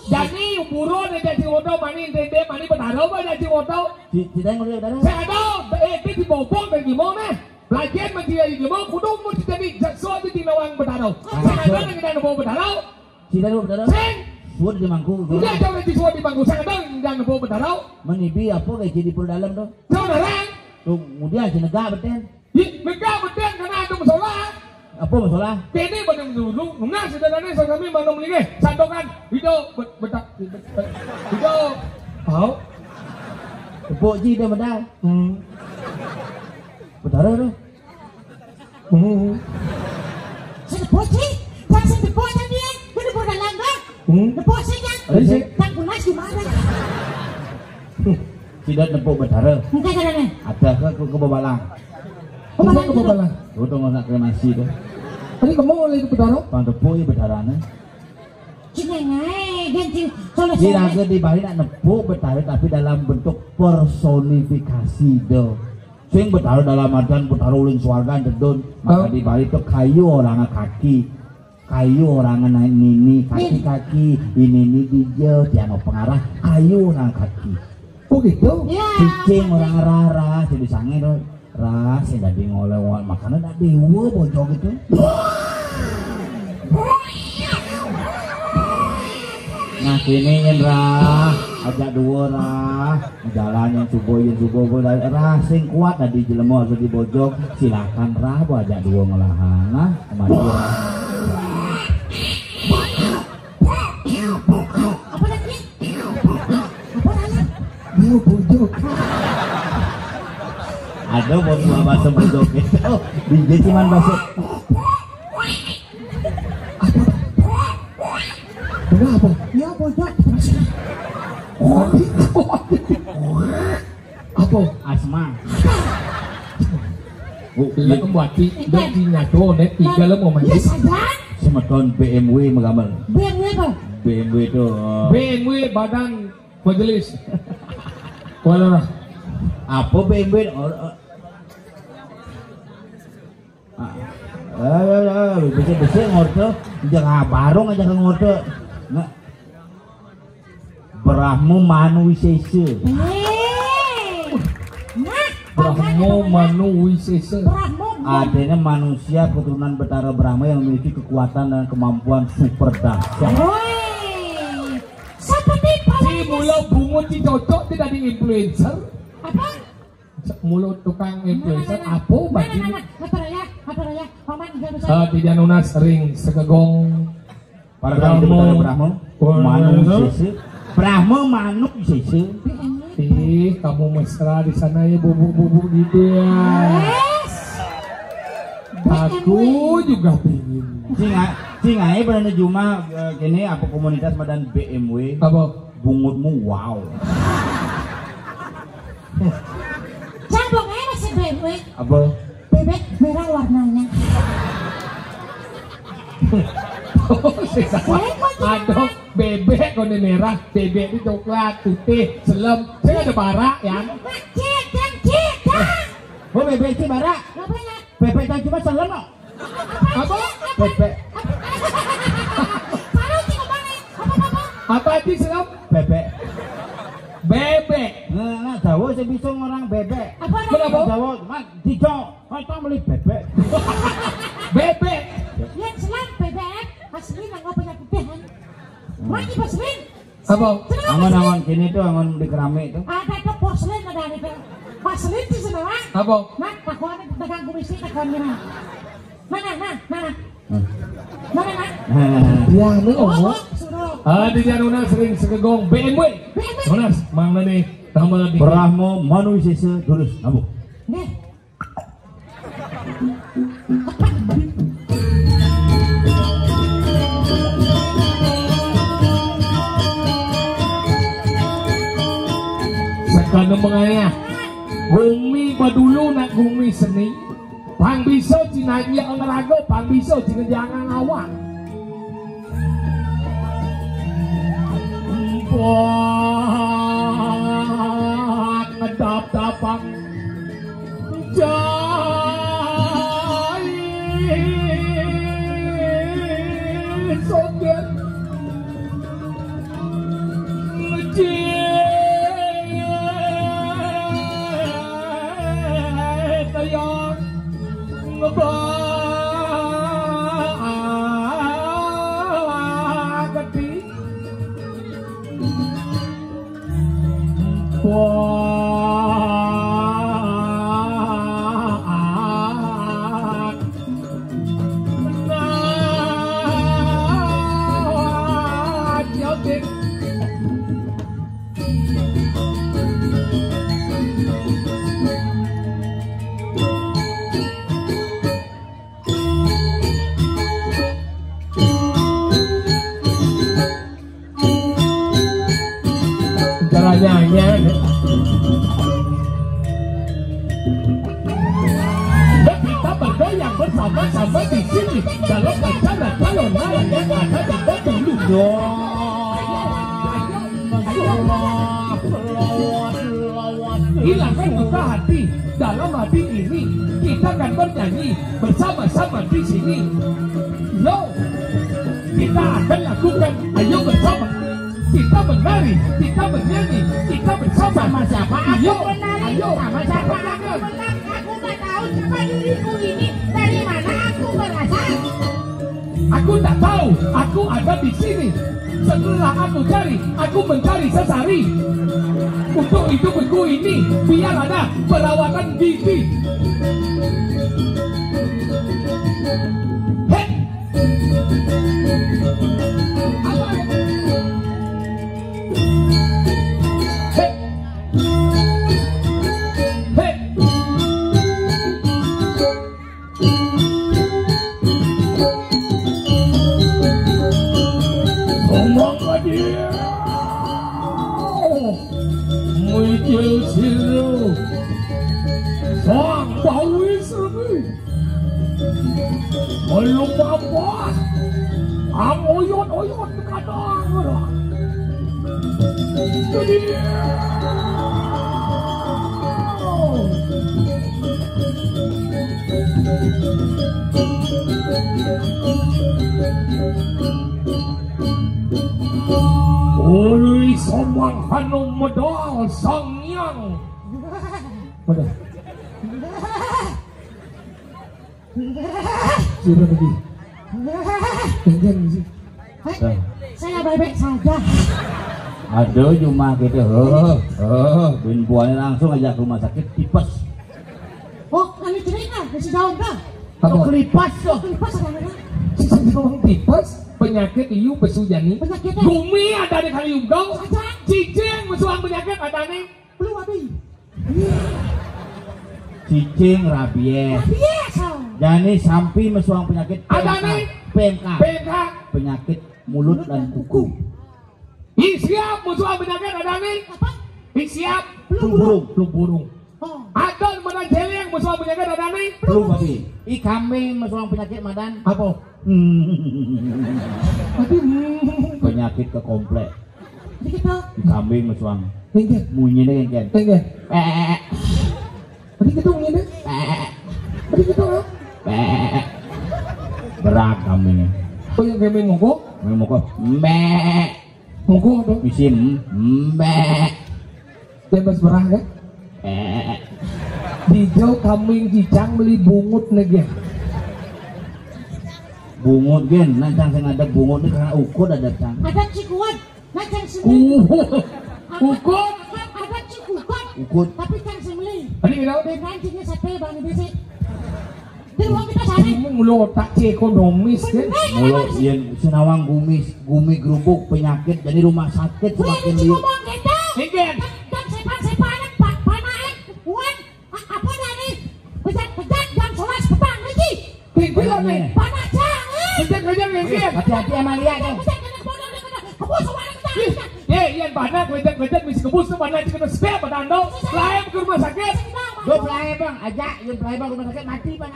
Jadi buron dia jadi oto mani dede mani betara apa jadi oto? Ci-, cita yang udah, udah. Saya ada, eh, dia dibobong dari gimana? Belajar menteri dari gimana? Kudu mau jadi jaksa di tinawang betara. Saya ada yang kita mau betara. Cita lu betara. Sing. Suat di mangku. Udah jauh dari suat di mangku. Saya ada yang kita mau betara. Menibi apa kayak jadi pul dalam tuh? Jauh dalam. Tuh, kemudian si negak beten. Ih, negak beten karena ada masalah. Apa masalah? Kene pada dulu, nungas sudah nane sami mana melingeh. Santokan, itu bet-, betak, bet-, bet-, itu. Tahu? Tepuk ji dia medal. Hmm. Betara tu. Hmm. Sing tepuk ji, tak sing tepuk tadi, dia pun dah langgar. Hmm. Tepuk sing kan. Ada sih. Tak pulas gimana? Tidak tepuk betara. Enggak ada nih. Ada ke, ke, ke babalang. Babalang ke babalang. Tuh, tuh, nak kremasi tu. Tadi kamu oleh Betara? Pang tepuk ya Betarane. Cing ae, kan cing sono-sono. Iraga di Bali nak nepuk Betara tapi dalam bentuk personifikasi do. Sing Betara dalam artian Betara uling swarga tedun. Maka Oh. di Bali tuh kayu orang kaki. Kayu orang naik nini, kaki-kaki, ini ini dijel, tiang pengarah, kayu orang kaki. Oh gitu? Ya. Cicing orang rara, jadi sange tuh. Ras, sing dadi ngoleh-ngoleh, makanya dak dewa bojok itu. Nah, sini nyen rah, ajak dua rah, jalan yang subuh, yang subuh, rah, sing kuat tadi jelema harus di bojok, silakan rah, bu ajak dua ngelahan, nah, kemari rah. Apa lagi? Apa lagi? Dia bojok. Ada buat buah bahasa bojok itu. Dia cuman bahasa. Apa? Kenapa? Dia bojok. Apa? Asma. Oh, Lah iya. Kembati dan dinyato nek tiga lo mau mandi. Iya saja. Semeton B M W megamel. B M W apa? B M W itu. Eh, B M W badan majelis. Walah. Apa B M W? Oh, oh. Ah. Eh, eh, eh, bisa-bisa ngorte, jangan barong aja ke ngorte. Nah. Brahma Manu Wisesa. Eh. Nah, Brahma Manu Wisesa. Brahma Manu. Adanya manusia keturunan Betara Brahma yang memiliki kekuatan dan kemampuan super dahsyat. Woi. Seperti si mula bungut si cocok tidak di influencer. Apa? Mulut tukang influencer apa berarti? Nah, nah, nah, nah. Apa ya? Apa ya? Paman juga bisa. Eh, tidak nunas ring segegong. Para Brahmo. Brahmo, Brahmo, Manu Sese. Brahmo Manu Sese. Ih, kamu mesra di sana ya, bubuk-bubuk gitu ya. Yes. Aku juga pingin. Singa, singa, eh, pernah jumpa, eh, kene apa komunitas madan B M W? Apa? Bungutmu, wow. Cabang aja masih B M W. Apa? Bebek merah warnanya. Aduh, bebek kone merah, bebek itu coklat, putih, selem. Saya ada barak ya. Cek, cek, cek. Oh, bebek itu barak. Apa ya? Bebek dan cuma selem kok. Apa? Bebek. Apa? Apa? Apa itu selem? Bebek. Bebek. Nah, nah, Jawa sing bisa ngorang bebek. Apa? Kenapa? Jawa, Mas, dijo, kata beli bebek. Bebek. Yang selang bebek, asli nang apa yang putih, kan? Mati, Mas Lin. Apa? Angon-angon kini tuh, angon di keramik tuh. Ada tuh porselin ada itu. Porselin di sana, Bang. Apa? Nah, takuan dagang komisi takuan kira. Mana, nah, mana? Hmm. Mana, nah? Nah. Ya, ini ngomong. Suruh. Ah, di Januna sering segegong B M W. B M W. Monas, mang nih, tambah lagi. Brahmo Manu Sese, terus, nambung. Nih. Sekalian mengayah. Gumi badulu nak gumi seni. Pang bisa cinanya ngeraga, pang bisa cina jangan awak. Buat ngedap-dapang jai soget. Caranya hanya. Kita Bergoyang bersama-sama di sini dalam acara calon layang yang ada di Batu Lungguh. Hilangkan duka hati. Dalam hati ini kita akan bernyanyi bersama-sama di sini. Yo, kita akan lakukan. Ayo bersama. Kita menari, kita menyanyi, kita bersama. Sama siapa? Aku Yo, menari. Ayo. Sama siapa? Aku menang. Aku nggak tahu siapa diriku ini. Dari mana aku berasal? Aku tak tahu. Aku ada di sini. Setelah aku cari, aku mencari sesari. Untuk hidupku ini, biar ada perawatan gigi. Hei! Apa? Hei! Hei! Ngomong dia. Muncul siru. Sang bawi serbi. Belum apa. Ang oyot-oyot kadang. Jadi. Uli somang hanu medal sangyang. Waduh. Sira lagi. Pengen sih. Hei, saya baik-baik saja. Aduh, cuma gitu. Heeh, heeh. Bin buahnya langsung aja ke rumah sakit tipes. Oh, anu cerita, masih jauh dah. Apa? Kelipas, oh, kelipas ada apa? Sisi doang tipes, penyakit iu pesu jani. Penyakit. Gumi ada di kali ugau. Saja. Cicing mesuang penyakit ada nih. Belum habis. Cicing rabies. Rabies, oh. Jani sampi mesuang penyakit Ada P M K. Nih. P M K. P M K. Penyakit mulut dan kuku. Ih, siap, mesuang penyakit ada nih. Apa? Ih, siap. Flu burung. Flu burung. Oh. Ada mana jeleng mesuang penyakit ada nih. Flu babi. Ih, kambing mesuang penyakit madan. Apa? Hmm. Tapi, hmm. Penyakit ke komplek. Jadi kita. Di kambing mesuang. Nggih. Munyine ngene. Nggih. Eh. Tadi kita munyine. Eh. Tadi kita apa? Eh. Berat kambingnya. Oh, yang kambing mongko? Kambing mongko. Mbek. Mongko apa? Isim. Mbek. Bebas berah ya? Eh. Dijau kambing cicang beli bungut nih, Gen. Bungut, Gen. Nah, cang sing ada bungut nih karena ukud ada, cang. Ada cikuan. Nah, cang sing beli. Ukud. Ukud. Ada cikuan. Ukud. Tapi cang sing beli. Tadi kenapa? Dan nantinya sate bang di sini. Di ruang kita sari. Kamu ngelotak si ekonomis, Gen. Bener, Mulu bener. Yen sinawang gumis, gumi gerubuk, penyakit, jadi rumah sakit Wih, semakin ini liuk. Ngomong gitu. Nggih. Dan, dan sepan-sepanan, Pak, panaik, kuat. A-, apa nih? Bejat-bejat jam sebelas petang, lagi. Tinggi lah, nih. Panas, jangan. Bejat-bejat, nggih. Hati-hati sama Lia, tuh. Bejat, bejat, bejat, bejat. Kebus, sama anak kita, Ih, kita. Ye, yen panak, bejat-bejat, misi kebus, tuh, panak, cek, kebus, badan, tuh. Lain ke rumah sakit. Gue pelai, Bang. Aja, yen pelai, Bang, rumah sakit mati, Bang.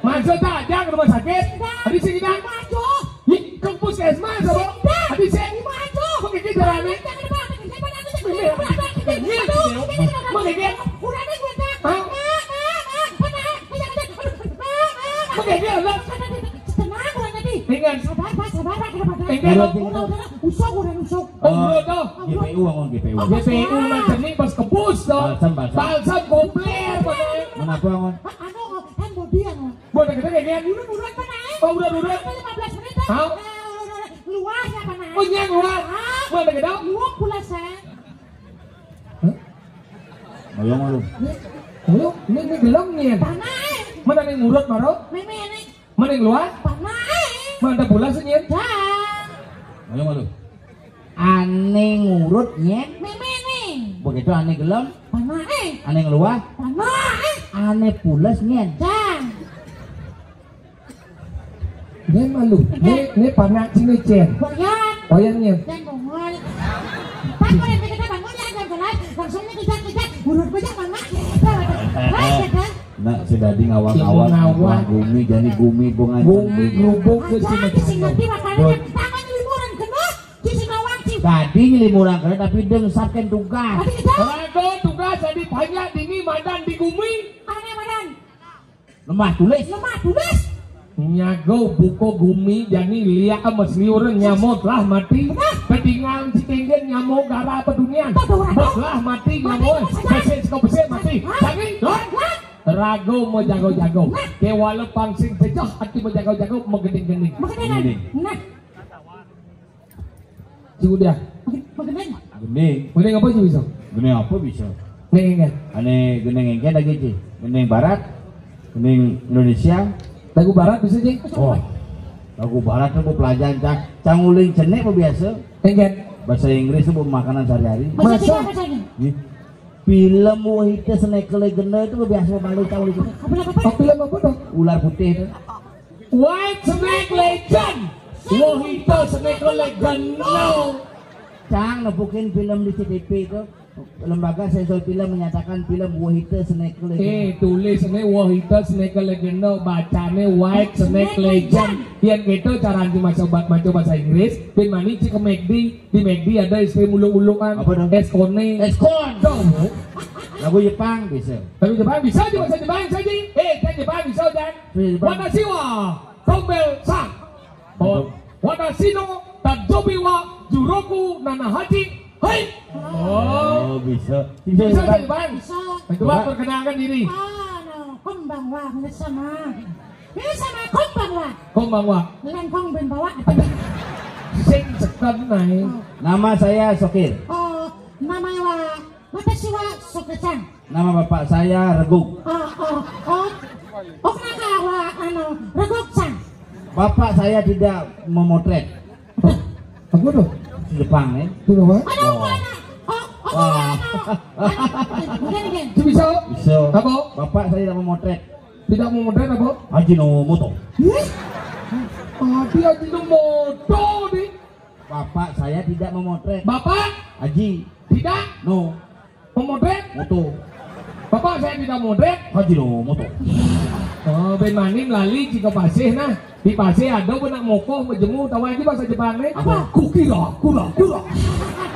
Maksud tak aja ke rumah sakit? Tidak. Tadi sih kita. Maju. Ih, ke puskesmas, apa? Tidak. Tadi sih. Maju. Kok gigi jerami? Jangan lupa, jangan lupa, jangan lupa, jangan lupa, jangan lupa. Aduh, ini kenapa? Mau gigi? Kurangnya gue tak. Hah? Mak, mak, mak, mak, mak, mak, mak, mak. Mau gigi, Allah. Tenang, kurang tadi. Dengan. Sabar, Pak, sabar, Pak, kenapa, Pak? Dengan. Udah, udah, udah. Usok, udah usok. Oh, udah tuh. G P U, bangun G P U. G P U nanti nih pas kebus tuh. Balsam, balsam. Balsam komplit, Pak. Kenapa, bangun? Anu, kan body yang. Buat kita kayak gini. Dulu buruan kan naik. Oh, udah, udah. Sampai lima belas menit dah. Hah? Eh, udah, udah, udah. Luas apa naik? Oh, nyang luas. Ah. Buat kita. Luas pula, Sen. Hah? Ayo, malu. Ayo, ini, ini gelem nih. Tanah, eh. Mana nih ngurut, Maro? Meme, nih. Mending luar? Panae. Mantap pula sih, Nyen. Dah. Ayo, malu. Ane ngurut, Nyen. Meme nih. Begitu ane gelem. Panae. Ane ngeluar. Panae. Ane pules, Nyen. Dah. Nyen malu. Oke. Ini, ini panak sini, Cen. Boyan. Boyan, Nyen. Dan bongol. Pas kalau kita bangun ya, jam sebelas, langsung nih kejar-kejar. Urut aja, Mama. Dah, dah. Dah, dah. Nah, si dadi ngawang-ngawang, ngawang. Gumi, jani gumi, bunga. Gumi, grubuk, ke sini. Aja, sing ngerti, makanya tangan limuran kena, sisi ngawang, sih. Dadi limuran kena, tapi dengsapkan tugas. Tapi kita. Raga tugas jadi banyak dini madan di gumi. Aneh madan. Lemah tulis. Lemah tulis. Nyago buko gumi jani liak mas liuran nyamo telah mati. Benar. Ketinggalan si kenggen nyamo gara apa dunian. Betul, betul. Telah mati nyamo. Mati, mati. Besi seko besi mati. Hah? Sani, don. Hah? Rago mau jago-jago. Nah. Kewala pangsing pecah hati mau jago-jago mau gending-gending. Mau gending. Gending. Nah. Sudah. Mau gending. Gending. Gending apa sih bisa? Gending apa bisa? Gending kan? Ane gending engke lagi sih. Gending barat, gending Indonesia. Lagu barat bisa sih? Oh, lagu barat tuh pelajaran cang, cang uling cenek apa biasa? Engke. Bahasa Inggris tuh makanan sehari-hari. Bahasa Cina, bahasa ini. Film Wahita Snake Legend itu biasa malu tahu itu. Apa, apa? Oh, film apa tuh? Ular putih itu. White Snake Legend. Wahita Snake Legend. No. Cang nepukin film di C T V itu. Lembaga sensor film menyatakan film Wahita Snake Legend. Eh, tulis ini Wahita Snake Legend, no. Bacane White Snake Legend. Yang gitu cara anjing masuk bahasa Inggris. Bin mani cik ke McD. Di McD ada es krim uluk-ulukan. Apa dong? Es kone. Es kon. Dong. Lagu Jepang bisa. Lagu Jepang bisa aja bahasa Jepang saja. Eh, kan Jepang bisa kan? Bisa Jepang. Watashi wa Tombel sang. Oh, watashi no tajobi wa juroku nana haji. Hai. Oh, bisa. Bisa Jepang. Bisa. Coba perkenalkan diri. Ah, no, konbanwa, sama. Bisa mah konbanwa. Konbanwa. Lengkong ben bawa. Sing seken nae. Oh. Nama saya Sokir. Oh, nama wa, watashi wa Sokir-san. Nama bapak saya Reguk. Oh, oh, oh. Oh, kenapa wa, anu, Reguk-san? Bapak saya tidak memotret. Apa tuh? Jepang ya. Tuh, apa? Ada apa, anak? Oh, oh, wah. Anak. Anak. Gini, gini. Itu bisa? Bisa. Apa? Bapak saya tidak memotret. Tidak memotret apa? Ajinomoto. Ih? Tapi Ajinomoto nih. Bapak saya tidak memotret. Bapak? Aji. Tidak? No. Memotret? Moto. Bapak saya tidak memotret. Ajinomoto. Oh, ben mani melali jika pasih nah. Di pasih ada pun nak mokoh menjemu tahu aja bahasa Jepang nih. Apa? Kukira, kura, kura.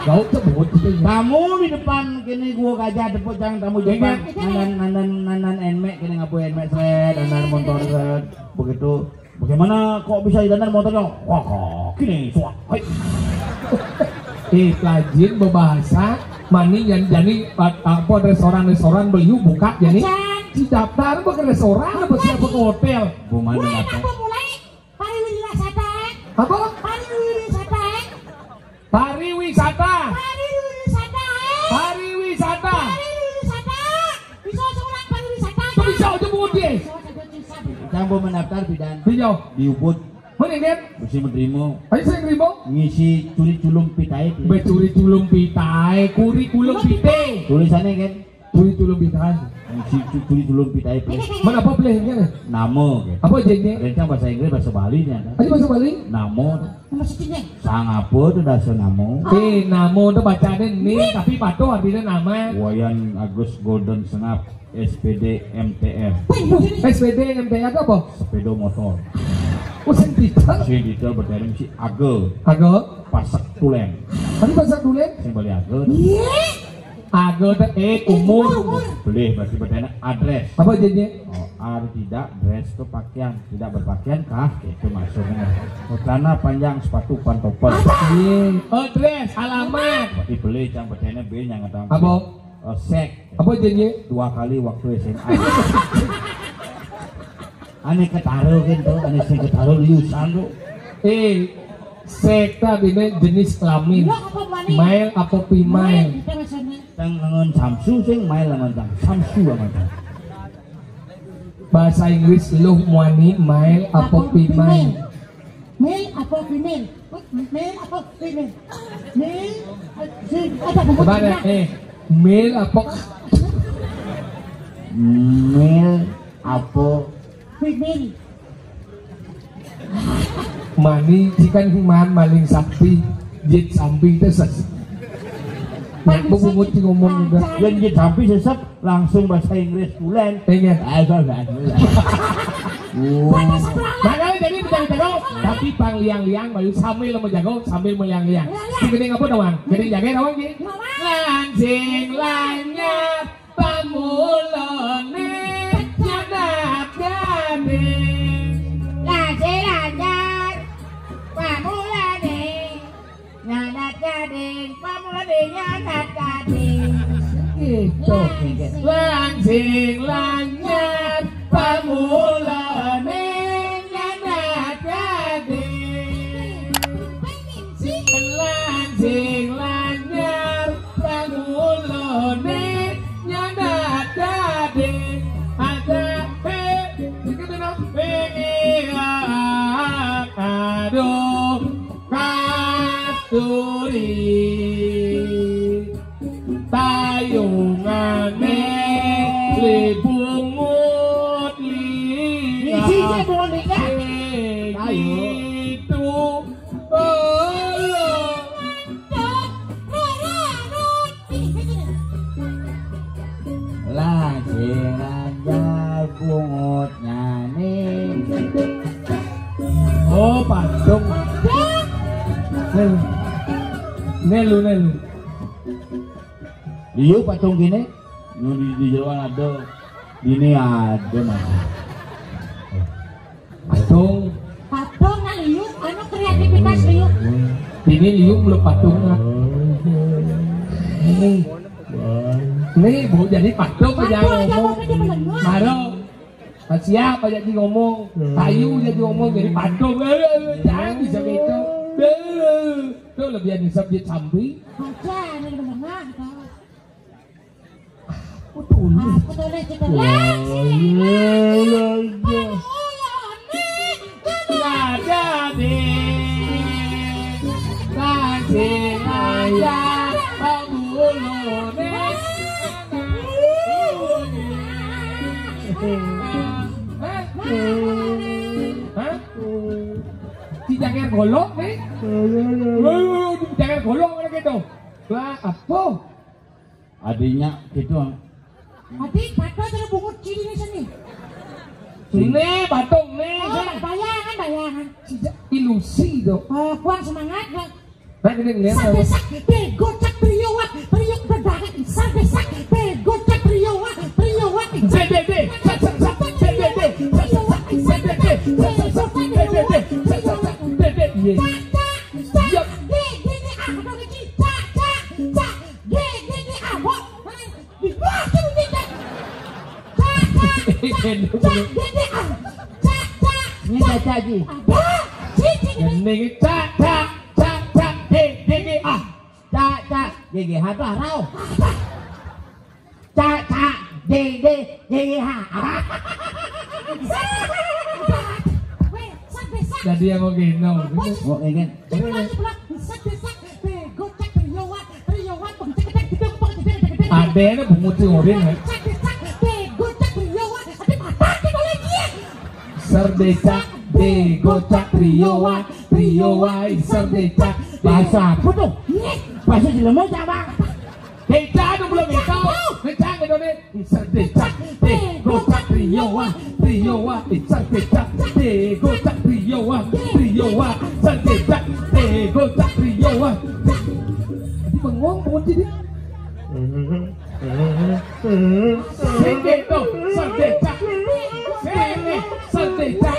Kau sebut. Kamu di depan kini gua gajah tepuk tangan kamu Jepang. Nandan, nandan, nandan enmek kini ngapu enmek seret, nandan motor seret. Begitu. Bagaimana kok bisa dandan motornya? Wah, kok gini, suak. Hai. Eh, rajin berbahasa, mani yang jadi apa restoran-restoran beliau buka jadi. Acan. Di daftar apa ke restoran apa siapa ke hotel? Bu, mana? Mulai apa? Apa mulai? Pariwisata. Apa? Pariwisata. Pariwisata. Pariwisata. Pariwisata. Pariwisata. Bisa seorang pariwisata. Bisa aja mau dia. Bisa saja bisa. Campur mendaftar bidan. Bisa. Di Ubud. Mana kan? Mesti menerima. Ayo saya nerima. Ngisi curi culum pitai. Becuri culum pitai, kurikulum pitai. Tulisannya kan? Curi culum pitai. Ngisi cu-, curi culum pitai. Mana apa boleh kan? Nama kan? Apa jadinya? Rencang bahasa Inggris, bahasa Bali nih ada. Ayo bahasa Bali. Nama. Nama sedihnya. Sang apa tuh dasar nama? Eh, nama tuh bacanya nih, tapi patuh artinya nama. Wayan Agus Golden Sengap. S P D M T R. S P D M T R itu apa? Sepeda motor. Oh, sing didol. Sing didol berarti si Aga. Aga. Pasek tulen. Tadi pasek tulen? Sing beli Aga. Iya. Aga teh eh umur. Umur, umur. Boleh berarti berarti address. Apa jadinya? Oh, ar tidak dress itu pakaian, tidak berpakaian kah? Itu maksudnya. Oh, celana panjang, sepatu pantopel. Apa? Iya. Oh, dress, alamat. Berarti beli yang berarti B yang ngetang. Apa? Oh, sek. Apa jadinya? Dua kali waktu S M A. Ane ketaro kan tuh, ane sing ketaro liusan tuh. Eh, sekta ini jenis kelamin. Iya, apa mani? Male apa female? Male, kita rasanya. Tang ngangon Samsu sing male ngangon Tang. Samsu ngangon Tang. Bahasa Inggris lu muani male apa female? Male apa female? Male apa female? Male, eh, si-, ada buku. Coba deh, eh, male apa? Male apa? Female. Mani cikan man maling sapi, jit sampi teses. Bebungut sing ngomong juga. Yén ditampi sesep langsung bahasa Inggris tulen. Iya. Ayo, ayo, ayo. Makanya jadi berjago-jago, tapi pangliang-liang, baru sambil menjago, sambil meliang-liang. Sing gedé apa, Nawang? Gedé jago, Nawang, ki? Lancing lanyar pamulane nyadat gading. Lancing lanyar pamulane nyadat gading, pamulane nyadat gading. Gitu. Lancing lanyar pamulane nyadat gading. Lancing lanyar pamulane nyadat gading. Ada, eh, iki to, no? Pengen, aduh, kasturi. Tayungane libungut lingah. Isi, isi, bungut lingah. Ayo. Itu. Oh. Lah, sing lanjut bungutnya nih. Oh, patung. Nelu. Nelu, nelu. Liu patung kene. Nu di, di jeroan ada. Dini ada, Mas. Patung. Patung nang liu, anu, kreativitas liu. Dini liu mulu patung, nah. Hei. Nih, Bu, jadi patung aja ngomong. Patung aja ngomong aja melengah. Baru. Siap aja di ngomong. Kayu aja di ngomong, jadi patung. Eh, eh, eh, jangan bisa gitu. Eh, tuh lebih nyesep di sambi. Aja, ini melengah, gitu. Aku tulis. Aku tulis, gitu. Wah, iya, iya, iya. Lah dadi kasih raya pemulune. Hah? Hah? Dijanger golok nih. Dijanger golok ngene gitu. Lah, apa? Adiknya gitu. Adi, patung terus bungut ciri nih sini. Ini patung nih. Oh, bayangan, bayangan. Tidak ilusi dong. Oh, kurang semangat, Bang. Nah, ini ngeliat. Sadesak, degocak, triowa, triuk bedarit. Sadesak, degocak, triowa, triowa. Dede, de, sak, sak, sak, dede, de, sak, sak, sak, dede, de, sak, sak, sak, dede, de, sak, sak, sak, dede, iya. Cak, cak, cak, de, de, de, ah, aduh, kecil. Cak, cak, cak. Gé, gé, gé, ah, wah, di bawah tuh, gé, gé. Cak, cak, cak, cak, gé, gé, ah. Cak, cak, ini cak. Baca lagi. Ada, cicing ini. Ini cak, cak, cak, cak, gé, gé, gé, ah. Cak, cak, gé, gé, ha, tuh, harau. Cak, cak, gé, gé, gé, gé, ha. Weh, sampai sak. Jadi yang mau gendong. Apa? Mau ngegen. Jadi lagi pula, sak, sak, gé, gocak, triowa, triowa, pengcek, cek, cek, cek, cek, cek, cek. Ada yang bungut sing ngorin, ya. Sak, sak, gé, gocak, triowa, ada patah kita lagi, ya. Serdecak, dé gocak, triowa, triowa, serdecak, dé. Bahasa apa tuh? Iya. Bahasa Jelema, Bang. Dé, cak, dong, belum itu. Dé, cak, gitu, dé. Serdecak, dé gocak, triowa, triowa, serdecak, dé gocak, triowa, triowa, serdecak, dé gocak, triowa. Jadi bengong, bungut jadi. Sing gitu, serdecak. Sing, serdecak.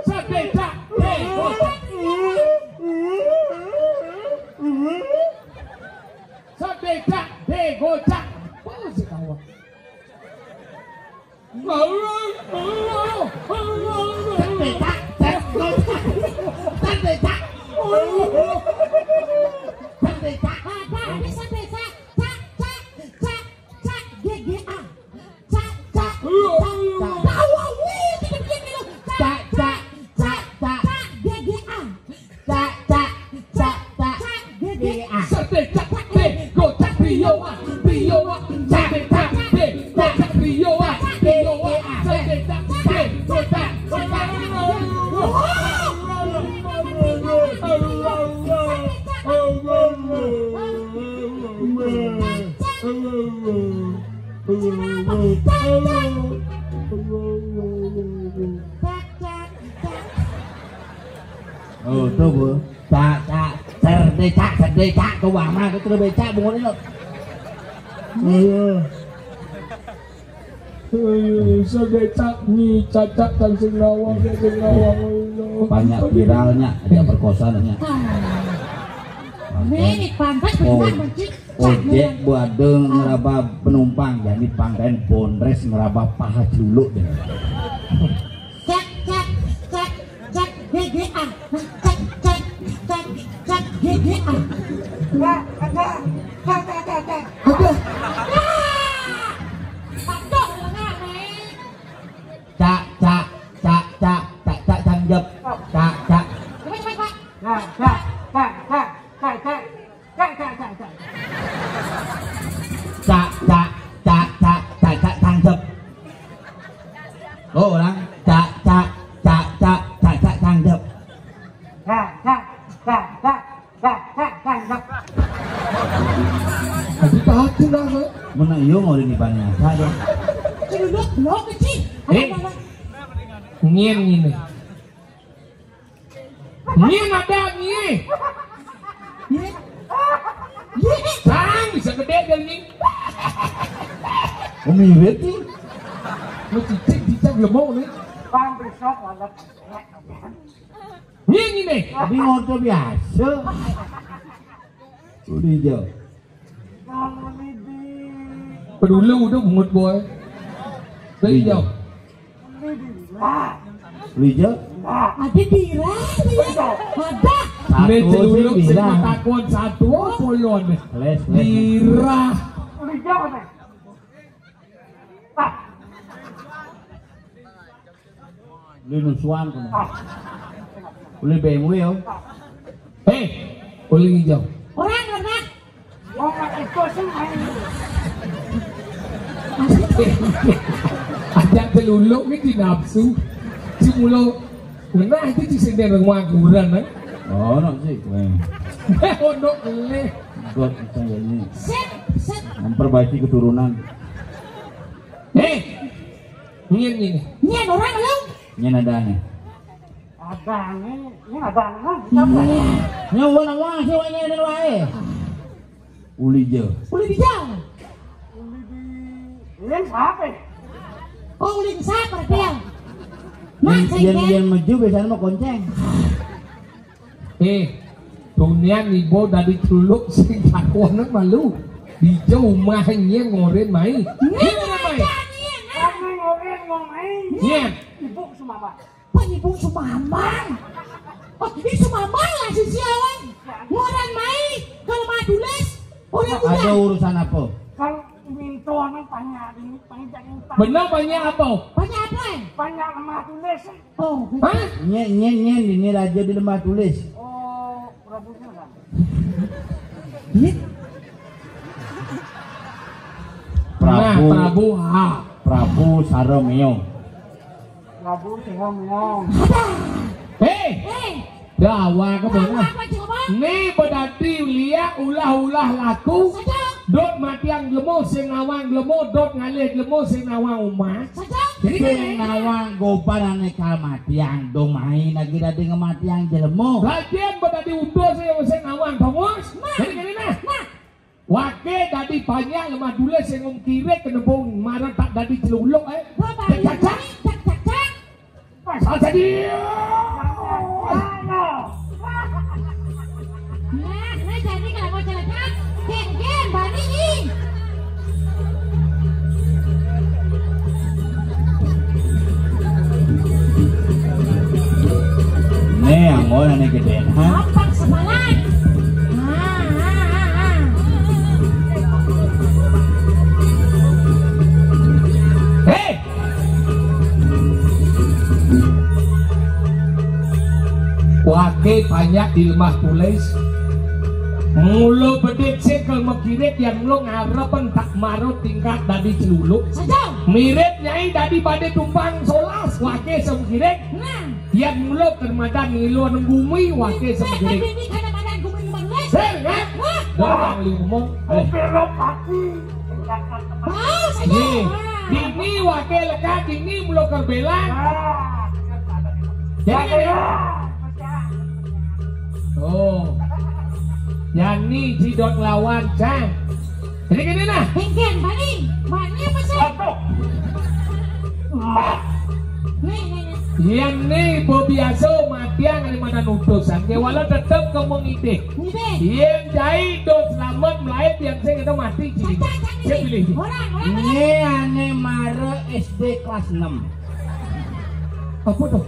Serdecak, dé gocak. Serdecak, dé gocak. Apa sih kawan? Serdecak, cak, gocak. Serdecak. Serdecak. Ada, ada serdecak. Cak, cak, cak, cak, gé, gé, ah. Cak, cak, cak, cak. Tahu, wih, gini, gini, gini. Cak, cak, cak, cak, cak, gé, gé, ah. Cak, cak, cak, cak, gé, gé, ah. Serdecak, dé gocak, triowa, triowa. Serdecak, dé gocak, triowa, triowa. Serdecak, dé gocak, gocak. Oh, tuh, Bu. Cak, cak, serdecak, serdecak, tuh, Mama, tuh, terus becak, bungut ini, loh. Ayo. Ayo, serdecak, ni, cacak, dan sing nawang, dan sing nawang, ayo. Banyak viralnya, ada perkosanya. Nih, pantas Oh, beneran, Cik. Ojek buadeng ngeraba penumpang, jadi pangkain bondres ngeraba paha culuk deh. Cek, cek, cek, cek, G G A. Cek, cek, cek, cek, G G A. Cak, cak, cak, cak, cak, cak, cak. Aduh. Aduh, lengan, Nek. Cak, cak, cak, cak, cak, cak, canggep. Cak, cak. Cepat, cepat, Pak. Cak, cak, cak, cak, cak, cak. Cak, cak, cak, cak. Cak, cak, cak, cak, cak, canggep. Oh, ulang. Cak, cak, cak, cak, cak, cak, canggep. Cak, cak, cak, cak, cak, cak, canggep. Aduh, takut lah, Mak. Mana iya mau di Banyuwangi dong? Celuluk, blok, kecil. Eh. Apa, apa? Ngin ini. Ngin ada ngin. Ngin. Ngin. Sang bisa gede dia ngin. Oh, mirip nih. Lu cicik, cicik lemong nih. Bang, besok ada. Ngin ini. Tapi ngoto biasa. Udah hijau. Pedulu udah bungut boy. Udah hijau. Udah hijau. Ada dirah, ada. Ada. Satu sih celuluk sing bilang. Takon satu polon. Les, les. Dirah. Beli nusuan kono. Beli B M W yo. Hei, beli hijau. Orang, orang. Wong itu sih main. Ajak celuluk iki nafsu. Si mulo. Nah, itu di sini rumah kuburan, eh. Oh, no sih. Eh, ono kelih. God, kita ini. Set, set. Memperbaiki keturunan. Hei. Ngin, ngin. Ngin orang lu? Ngin ada nih. Ada nih, ini ada nih. Iya. Nyawa nang wah, sih, wah, ngin, ngin, wah, eh. Uli je. Uli dijang. Uli di, ini siapa? Oh, uli siapa dia? Yen, yen, yen meju biasanya mau konceng. Eh, tunian ibu dari celuluk sing takonan malu. Di jauh mah nyien ngoren mai. Nyien ngoren mai. Kami ngoren mau mai. Nyien. Ibu sumama. Apa ibu sumama? Oh, ini sumama lah si siawan. Ngoren mai. Kalau mau tulis, orang muda. Ada urusan apa? Kan minto nang banyak ini, banyak utang. Benar banyak apa? Banyak apa? Banyak lemah tulis. Oh, hah? Nyen, nyen, nyen, ini raja di lemah tulis. Oh, Prabu Sura. Iya. Nah, Prabu. Prabu, ha. Prabu Saromeo. Prabu Saromeo. Hei! Hei! Dawa ke mana? Apa, apa, coba? Ni bedadi liak ulah-ulah laku. Saja. Dot matiang lemo sing nawang lemo, dot ngalih lemo sing nawang umat. Saja. Jadi sing kan nawang gobarane kamatiang dong mai lagi dadi ngematiang jelemo. Lajen bedadi udo sing, sing nawang tongos. Nah. Jadi kene nah. Nah. Wake dadi panyak lemah dule sing ngom kirik kene bong marang tak dadi celuluk, eh. Bapak cak, cak, cak. Cak, cak, cak. Pasal jadi. Nah, nah, jadi kalau mau celaka, gen, gen, bani, ih. Nih, yang mau nih gede, ha? Gampang sepalan. Ah, ah, ah, ah. Hei! Wake banyak di lemah tulis. Mula bedit sik ke mekirit yang lo ngarepen tak marut tingkat dadi celuluk. Saja. Mirip nyai dadi pada tumpang solas wake semkirit. Nah. Yang mula kermadan ngilu nang bumi wake semkirit. Ini kan madan gumi lima belas. Hei, ya? Wah. Dorang limo. Belok kaki. Nih, dini wakil lekat, dini melo kerbelan. Jadi gini. Oh. Yani cidot lawan, Cang. Jadi gini nah. Bengken, bani. Bani apa sih? Nih, nih, nih. Yan nih, bo biasa matiang daripada nutusan. Ke walau tetep kamu ngidih. Ngidih. Yan jai do selamat melaib, yan sing itu mati. Cang, cang, cang, Saya pilih. Orang, orang, orang. Ini ane mara S D kelas enam. Apa tuh?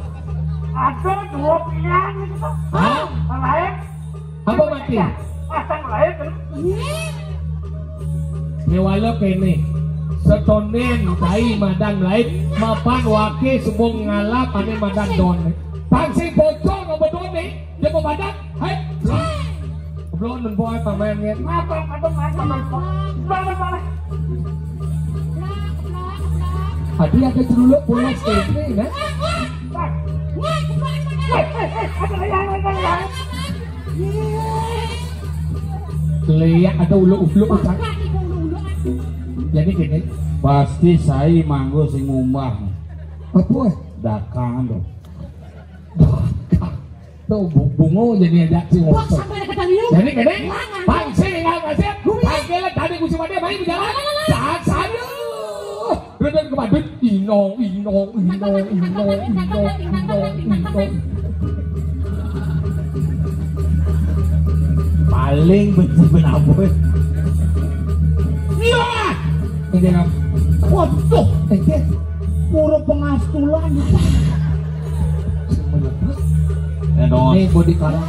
Ada dua pilihan gitu tuh. Hah? Melaib. Apa mati? Pasang melaib kan? Iya. Dewala kene. Setonen tai madan melaib, mapan wake sembung ngalap ane madan don. Tang sing bocor apa don nih? Dia mau madan? Hai. Belum nempo apa main kan? Apa, apa, apa, apa? Balik, balik. Adi ada celuluk pulas kene, nah. Lihat ada uluk-uluk utang. Jadi gini. Pasti saya manggo sing ngumbah. Apa? Dakangan tuh. Tuh bu- bungo jadi ajak sing Wah, ngomong. Sampai ada ketaliu. Jadi gini. Bang sing nggak kasih. Bang kele tadi kusi pada main jalan. Saat saya. Bener ke badut. Ino, ino, ino, ino, ino, ino, ino. Paling benci benampun. Iya. Ini kan. Waduh, ini pura pengastulan. Semuanya. Eh, non. Ini body karang.